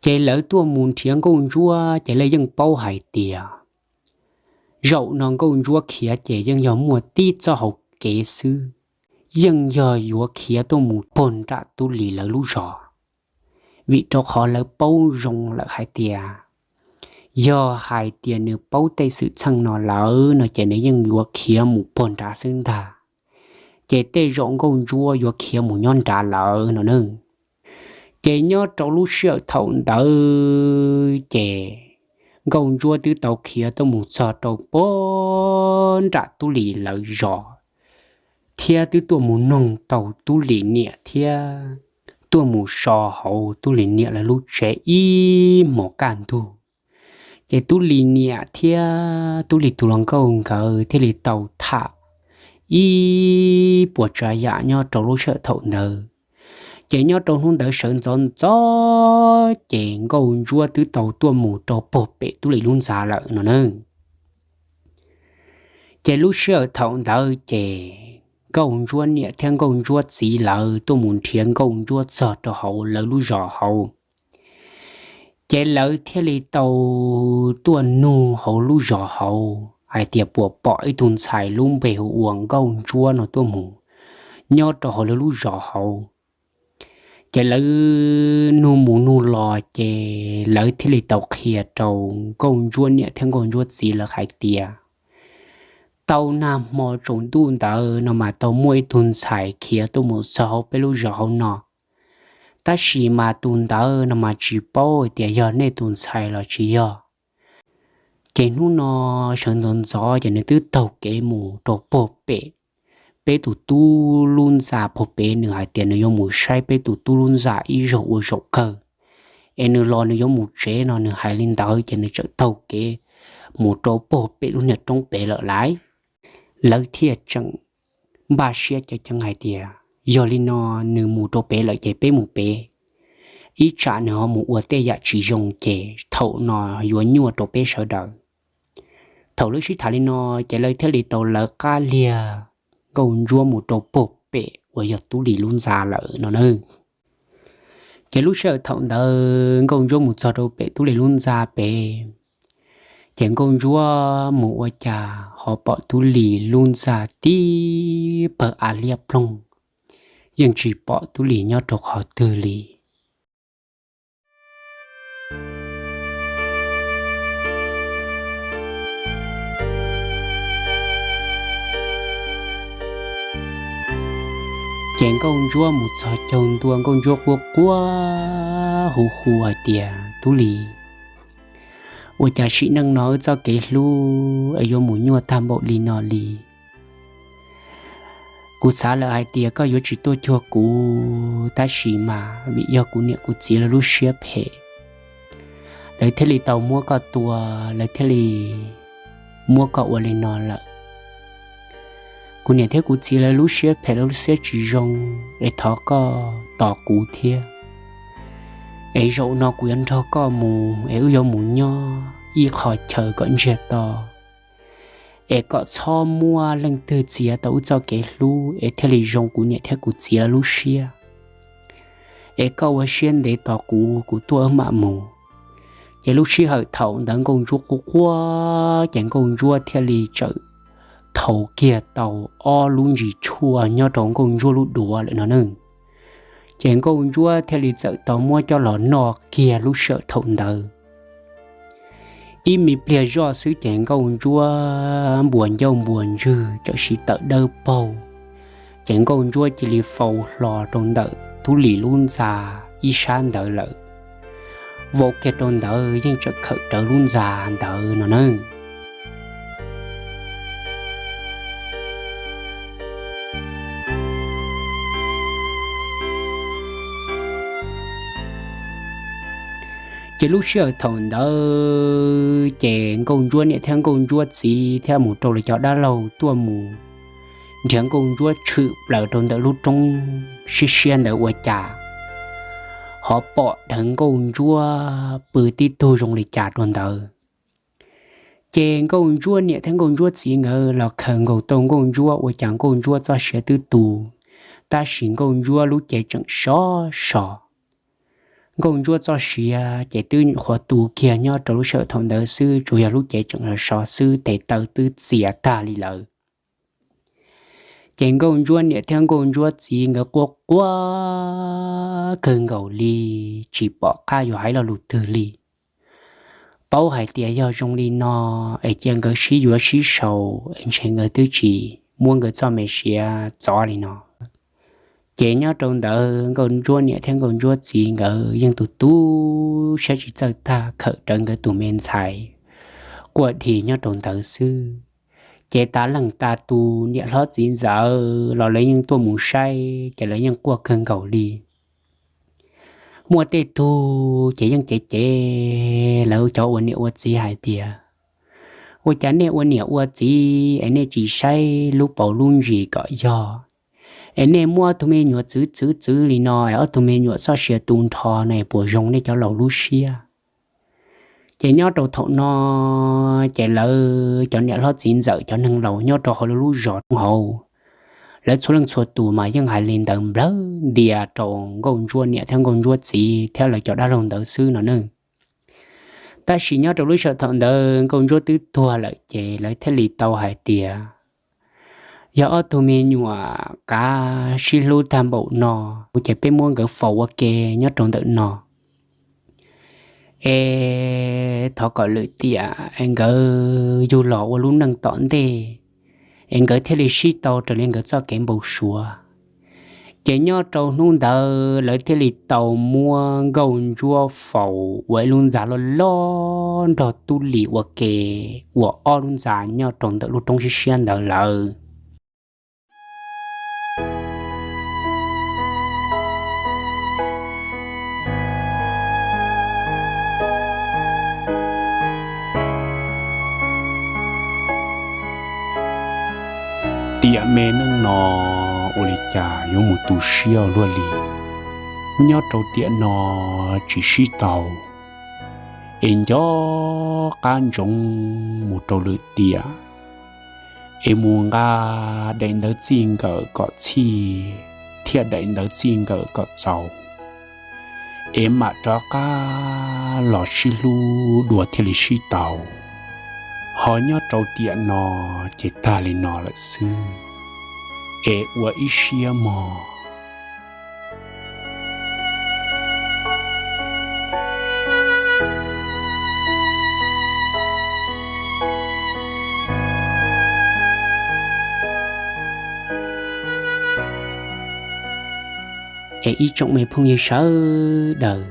Ces lawv tuaj mus nrhiav nkauj ntsuab ces lawv yeej paub hais tias zaum no nkauj ntsuab khiav ces yeej yog muaj tib txoj hau kev xwb, yeej yog yuav khiav tuaj mus puag nram Tub Lis lawv lub zos. Vim rau qhov lawv paub zoo lawm hais tias yog hais tias nws paub tej xwm txheej no lawm no ces nws yeej yuav khiav mus puag nrad xwb ntag. Ces tej zaum nkauj ntsuab yuav khiav mus nyob nrad lawm no ne. Ces nyob rau lub sij hawm thaum ntawd ces nkauj ntsuab twb tau khiav tuaj mus txog rau puag nram Tub Lis lawv zos, thiab twb tuaj mus noog tau Tub Lis niam thiab tuaj mus so hauv Tub Lis niam lawv lub tsev ib hmos kaj ntug. Ces Tub Lis niam thiab Tub Lis tus hluas nkauj nkawd thiaj li tau tham ib puas tsav yam nyob rau lub sij hawm thaum ntawd. Ces nyob rau hnub ntawd sawv ntxov ntxov ces nkauj ntsuab twb tau tuaj mus rau puag pem Tub Lis lub ntxa lawm no ne. Ces lub sij hawm thaum ntawd ces nkauj ntsuab niam thiab nkauj ntsuab txiv lawv tuaj mus nrhiav nkauj ntsuab txog rau hauv lawv lub zos hauv. Ces lawv thiaj li tau tuaj nug hauv lub zos hauv hais tias puas pom ib tug ntxhais lub npe hu ua nkauj ntsuab no tuaj mus nyob rau hauv lawv lub zos hauv. Ces lawv nug mus nug los ces lawv thiaj li tau qhia rau nkauj ntsuab niam thiab nkauj ntsuab txiv lawv hais tias tau nag hmo tsaus ntuj ntawd no mas tau muaj ib tug ntxhais khiav tuaj mus txog hauv peb lub zos hauv no. Tab sis mas tus ntawd no mas tsis paub tias yog nej tus ntxhais los tsis yog. Ces hnub no sawv ntxov ntxov ces nws twb taug kev mus rau puag pem peb tus tub lub ntxa puag pem, nws hais tias nws yuav mus saib peb tus tub lub ntxa ib zaug ua zaum kawg, es nws los nws yuav mus tsev no nws hais li ntawd ces nws txawm taug kev mus rau puag pem lub niag roob pem lawm lauj. Lawv thiaj tseem npaj siab ceev ceev hais tias yog li no nws mus rau pem lawm ces peb mus pem, ib tsam nws ho mus ua tej yam tsis zoo ces thaum no yuav nyuaj rau peb sawv daws. Thaum lawv sib tham li no ces lawv thiaj li tau lawv qab liag nkauj ntsuab mus rau puag pem uas yog Tub Lis lub ntxa lawm no na. Ces lub sij hawm thaum ntawd nkauj ntsuab mus txog rau pem Tub Lis lub ntxa pem, ces nkauj ntsuab mus ua cas ho pom Tub Lis lub ntxa tib pawg av liab ploog, yeej tsis pom Tub Lis nyob rau qhov twg li. Ces nkauj ntsuab mus txog caug ntua nkauj ntsuab quaj quaj hu hu hais tias, Tub Lis, ua cas sim neej no wb txoj kev hlub es yuav mus nyuaj tag npaum li no li? Kuv xav lawm hais tias koj yuav tsis tuaj cuag kuv, tab sis mas vim yog kuv niam kuv txiv lawv lub siab phem, lawv thiaj li tau muab koj tua, lawv thiaj li muab koj ua li no lawm. Kuv niam thiab kuv txiv lawv lub siab phem, lawv lub siab tsis zoo, es thov koj tos kuv thiab, es zaum no kuv yuav nrog koj mus, es wb yuav mus nyob ib qho chaw kom ntsiag to, es kom txhob muaj leej twg txiav tau wb txoj kev hlub, es thiaj li zoo kuv niam thiab kuv txiv lawv lub siab. Es koj ua siab ntev tos kuv, kuv tuaj wb mam mus. Ces lub sij hawm thaum ntawd nkauj ntsuab quaj quaj, ces nkauj ntsuab thiaj li txawm thau kiag tau ob lub ntsis tshuaj nyob rau nkauj ntsuab lub duav lawm no ne. Ces nkauj ntsuab thiaj li txawm tau muab coj los noj kiag lub sij hawm thaum ntawd. Ib me pliag zoj xwb ces nkauj ntsuab npuas ncauj npuas ntswg txawm siv tawm dawb paug, ces nkauj ntsuab cia li faus hlo rau ntawm tub lis lub ntxa ib sab ntawd lawm. Vau kiag rau ntawd yeej tseem khawm rawv lub ntxa ntawd no na. Ces lub sij hawm thaum ntawd ces nkauj ntsuab niam thiab nkauj ntsuab txiv thiaj mus rau lawv cov dab laug tuaj mus nrhiav nkauj ntsuab tshwm plaws rau ntawm lub roob siab siab ntawd ua cas ho pom dheev nkauj ntsuab pw tib tug zoo li cas rau ntawd. Ces nkauj ntsuab niam thiab nkauj ntsuab txiv nkawd los khaws nkaus tau nkauj ntsuab ua cas nkauj ntsuab txoj sia twb tu, tab sis nkauj ntsuab lub cev tseem sov so. Nkauj ntsuab txoj sia ces twb qhuav tu kiag nyob rau lub sij hawm thaum ntawd xwb, tsuas yog lub cev tseem sov so xwb, tes taw twb txias tag li lawm. Ces nkauj ntsuab niam thiab nkauj ntsuab txiv nkawd quaj quaj kawg nkaus li, tsis pom qab yuav hais lo lus twg li. Paub hais tias yog zoo li no es cia nkawd sib yuav sib sau es ntshe nkawd twb tsis muab nkawd txoj me siav txov li no. Ces nyob rau ntawd nkauj ntsuab niam thiab nkauj ntsuab txiv nkawd yeej tu tu siab tsis txawj tag khawm rawv nkawd tus me ntxhais quaj dhi nyob rau ntawd xwb. Ces tas leej tas tus niam hlob txiv ntxawm los lawv yeej tuaj mus saib ces lawv yeej quaj kawg nkaus li. Muaj tej tug ces yeej cev cev lawv cov ua niam ua txiv hais tias, ua cas nej ua niam ua txiv es nej tsis saib lub paus lub ntsis kom yog, es nej muab ob tug me nyuam txwv txwv txwv li no es ob tug me nyuam txoj sia tu nrho no es puas zoo nej cov laus lub siab? Ces nyob rau thaum no ces lawv cov niam hlob txiv ntxawm cov neeg laus nyob rau hauv lub zos hauv, lawv txhua leej txhua tus mas yeej hais li ntawd nplawg ntia rau nkauj ntsuab niam thiab nkauj ntsuab txiv thiab lawv cov dab laug ntawd xwb no ne. Tab sis nyob rau lub sij hawm thaum ntawd nkauj ntsuab twb tuag lawm ces lawv thiaj li tau hais tias, yog ob tug me nyuam kav sib hlub tag npaum no, ces peb muab nkawd faus ua ke nyob rau ntawm no, es thov kom lwm tiam es nkawd yug los ua lub neej tom ntej, es nkawd thiaj li sib tau raws li nkawd txoj kev npau suav. Ces nyob rau hnub ntawd lawv thiaj li tau muab nkauj ntsuab faus ua ib lub ntxa loj loj nrog tub lis ua ke ua ob lub ntxa nyob rau ntawm lub roob siab siab ntawd lawm. Tiam me neej no ua li cas yuav mus tu siab luaj li. Nyob rau tiam no tsis sib tau, es nco qab ntsoov mus rau lwm tiam, es mus nqa daim ntawv txij nkawm kom txhij thiab daim ntawv txij nkawm kom txaus, es mam rov qab los sib hlub dua thiaj li sib tau. Ho nyob rau tiam no ces tag li no lawm xwb, es ua ib siab mog. Es ib tsoom me phooj ywg sawv daws,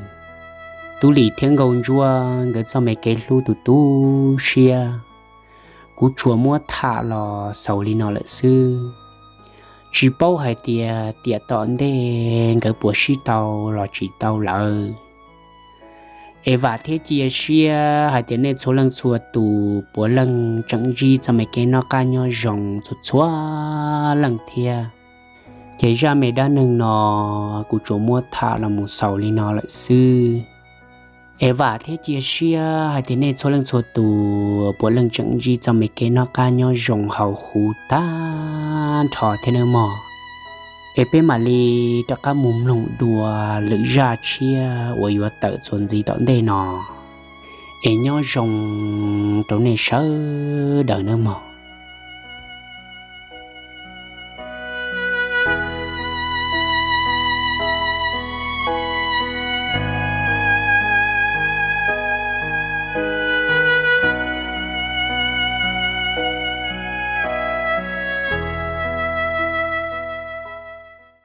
tub lis thiab nkauj ntsuab nkawd txoj me kev hlub tu tu siab, kuv tsuas muab tham los xaus li no lawm xwb. Tsis paub hais tias tiam tom ntej nkawd puas sib tau los tsis tau lawm. Es vam thiab cia siab hais tias nej txhua leej txhua tus puav leej tseem ntsib txoj me kev noj qab nyob zoo txhua txhua leej thiab. Ces zaj me dab neeg no kuv tsuas muab tham los mus xaus li no lawm xwb. Es vam thiab cia siab hais tias nej txhua leej txhua tus puav leej tseem ntsib txoj me kev noj qab nyob zoo hauv huv tag nrho thiab nawb mog. Es peb mam li rov qab mus mloog dua lwm zaj tshiab uas yuav tawm txuas ntxiv tom ntej no. Es nyob zoo rau nej sawv daws nawb mog.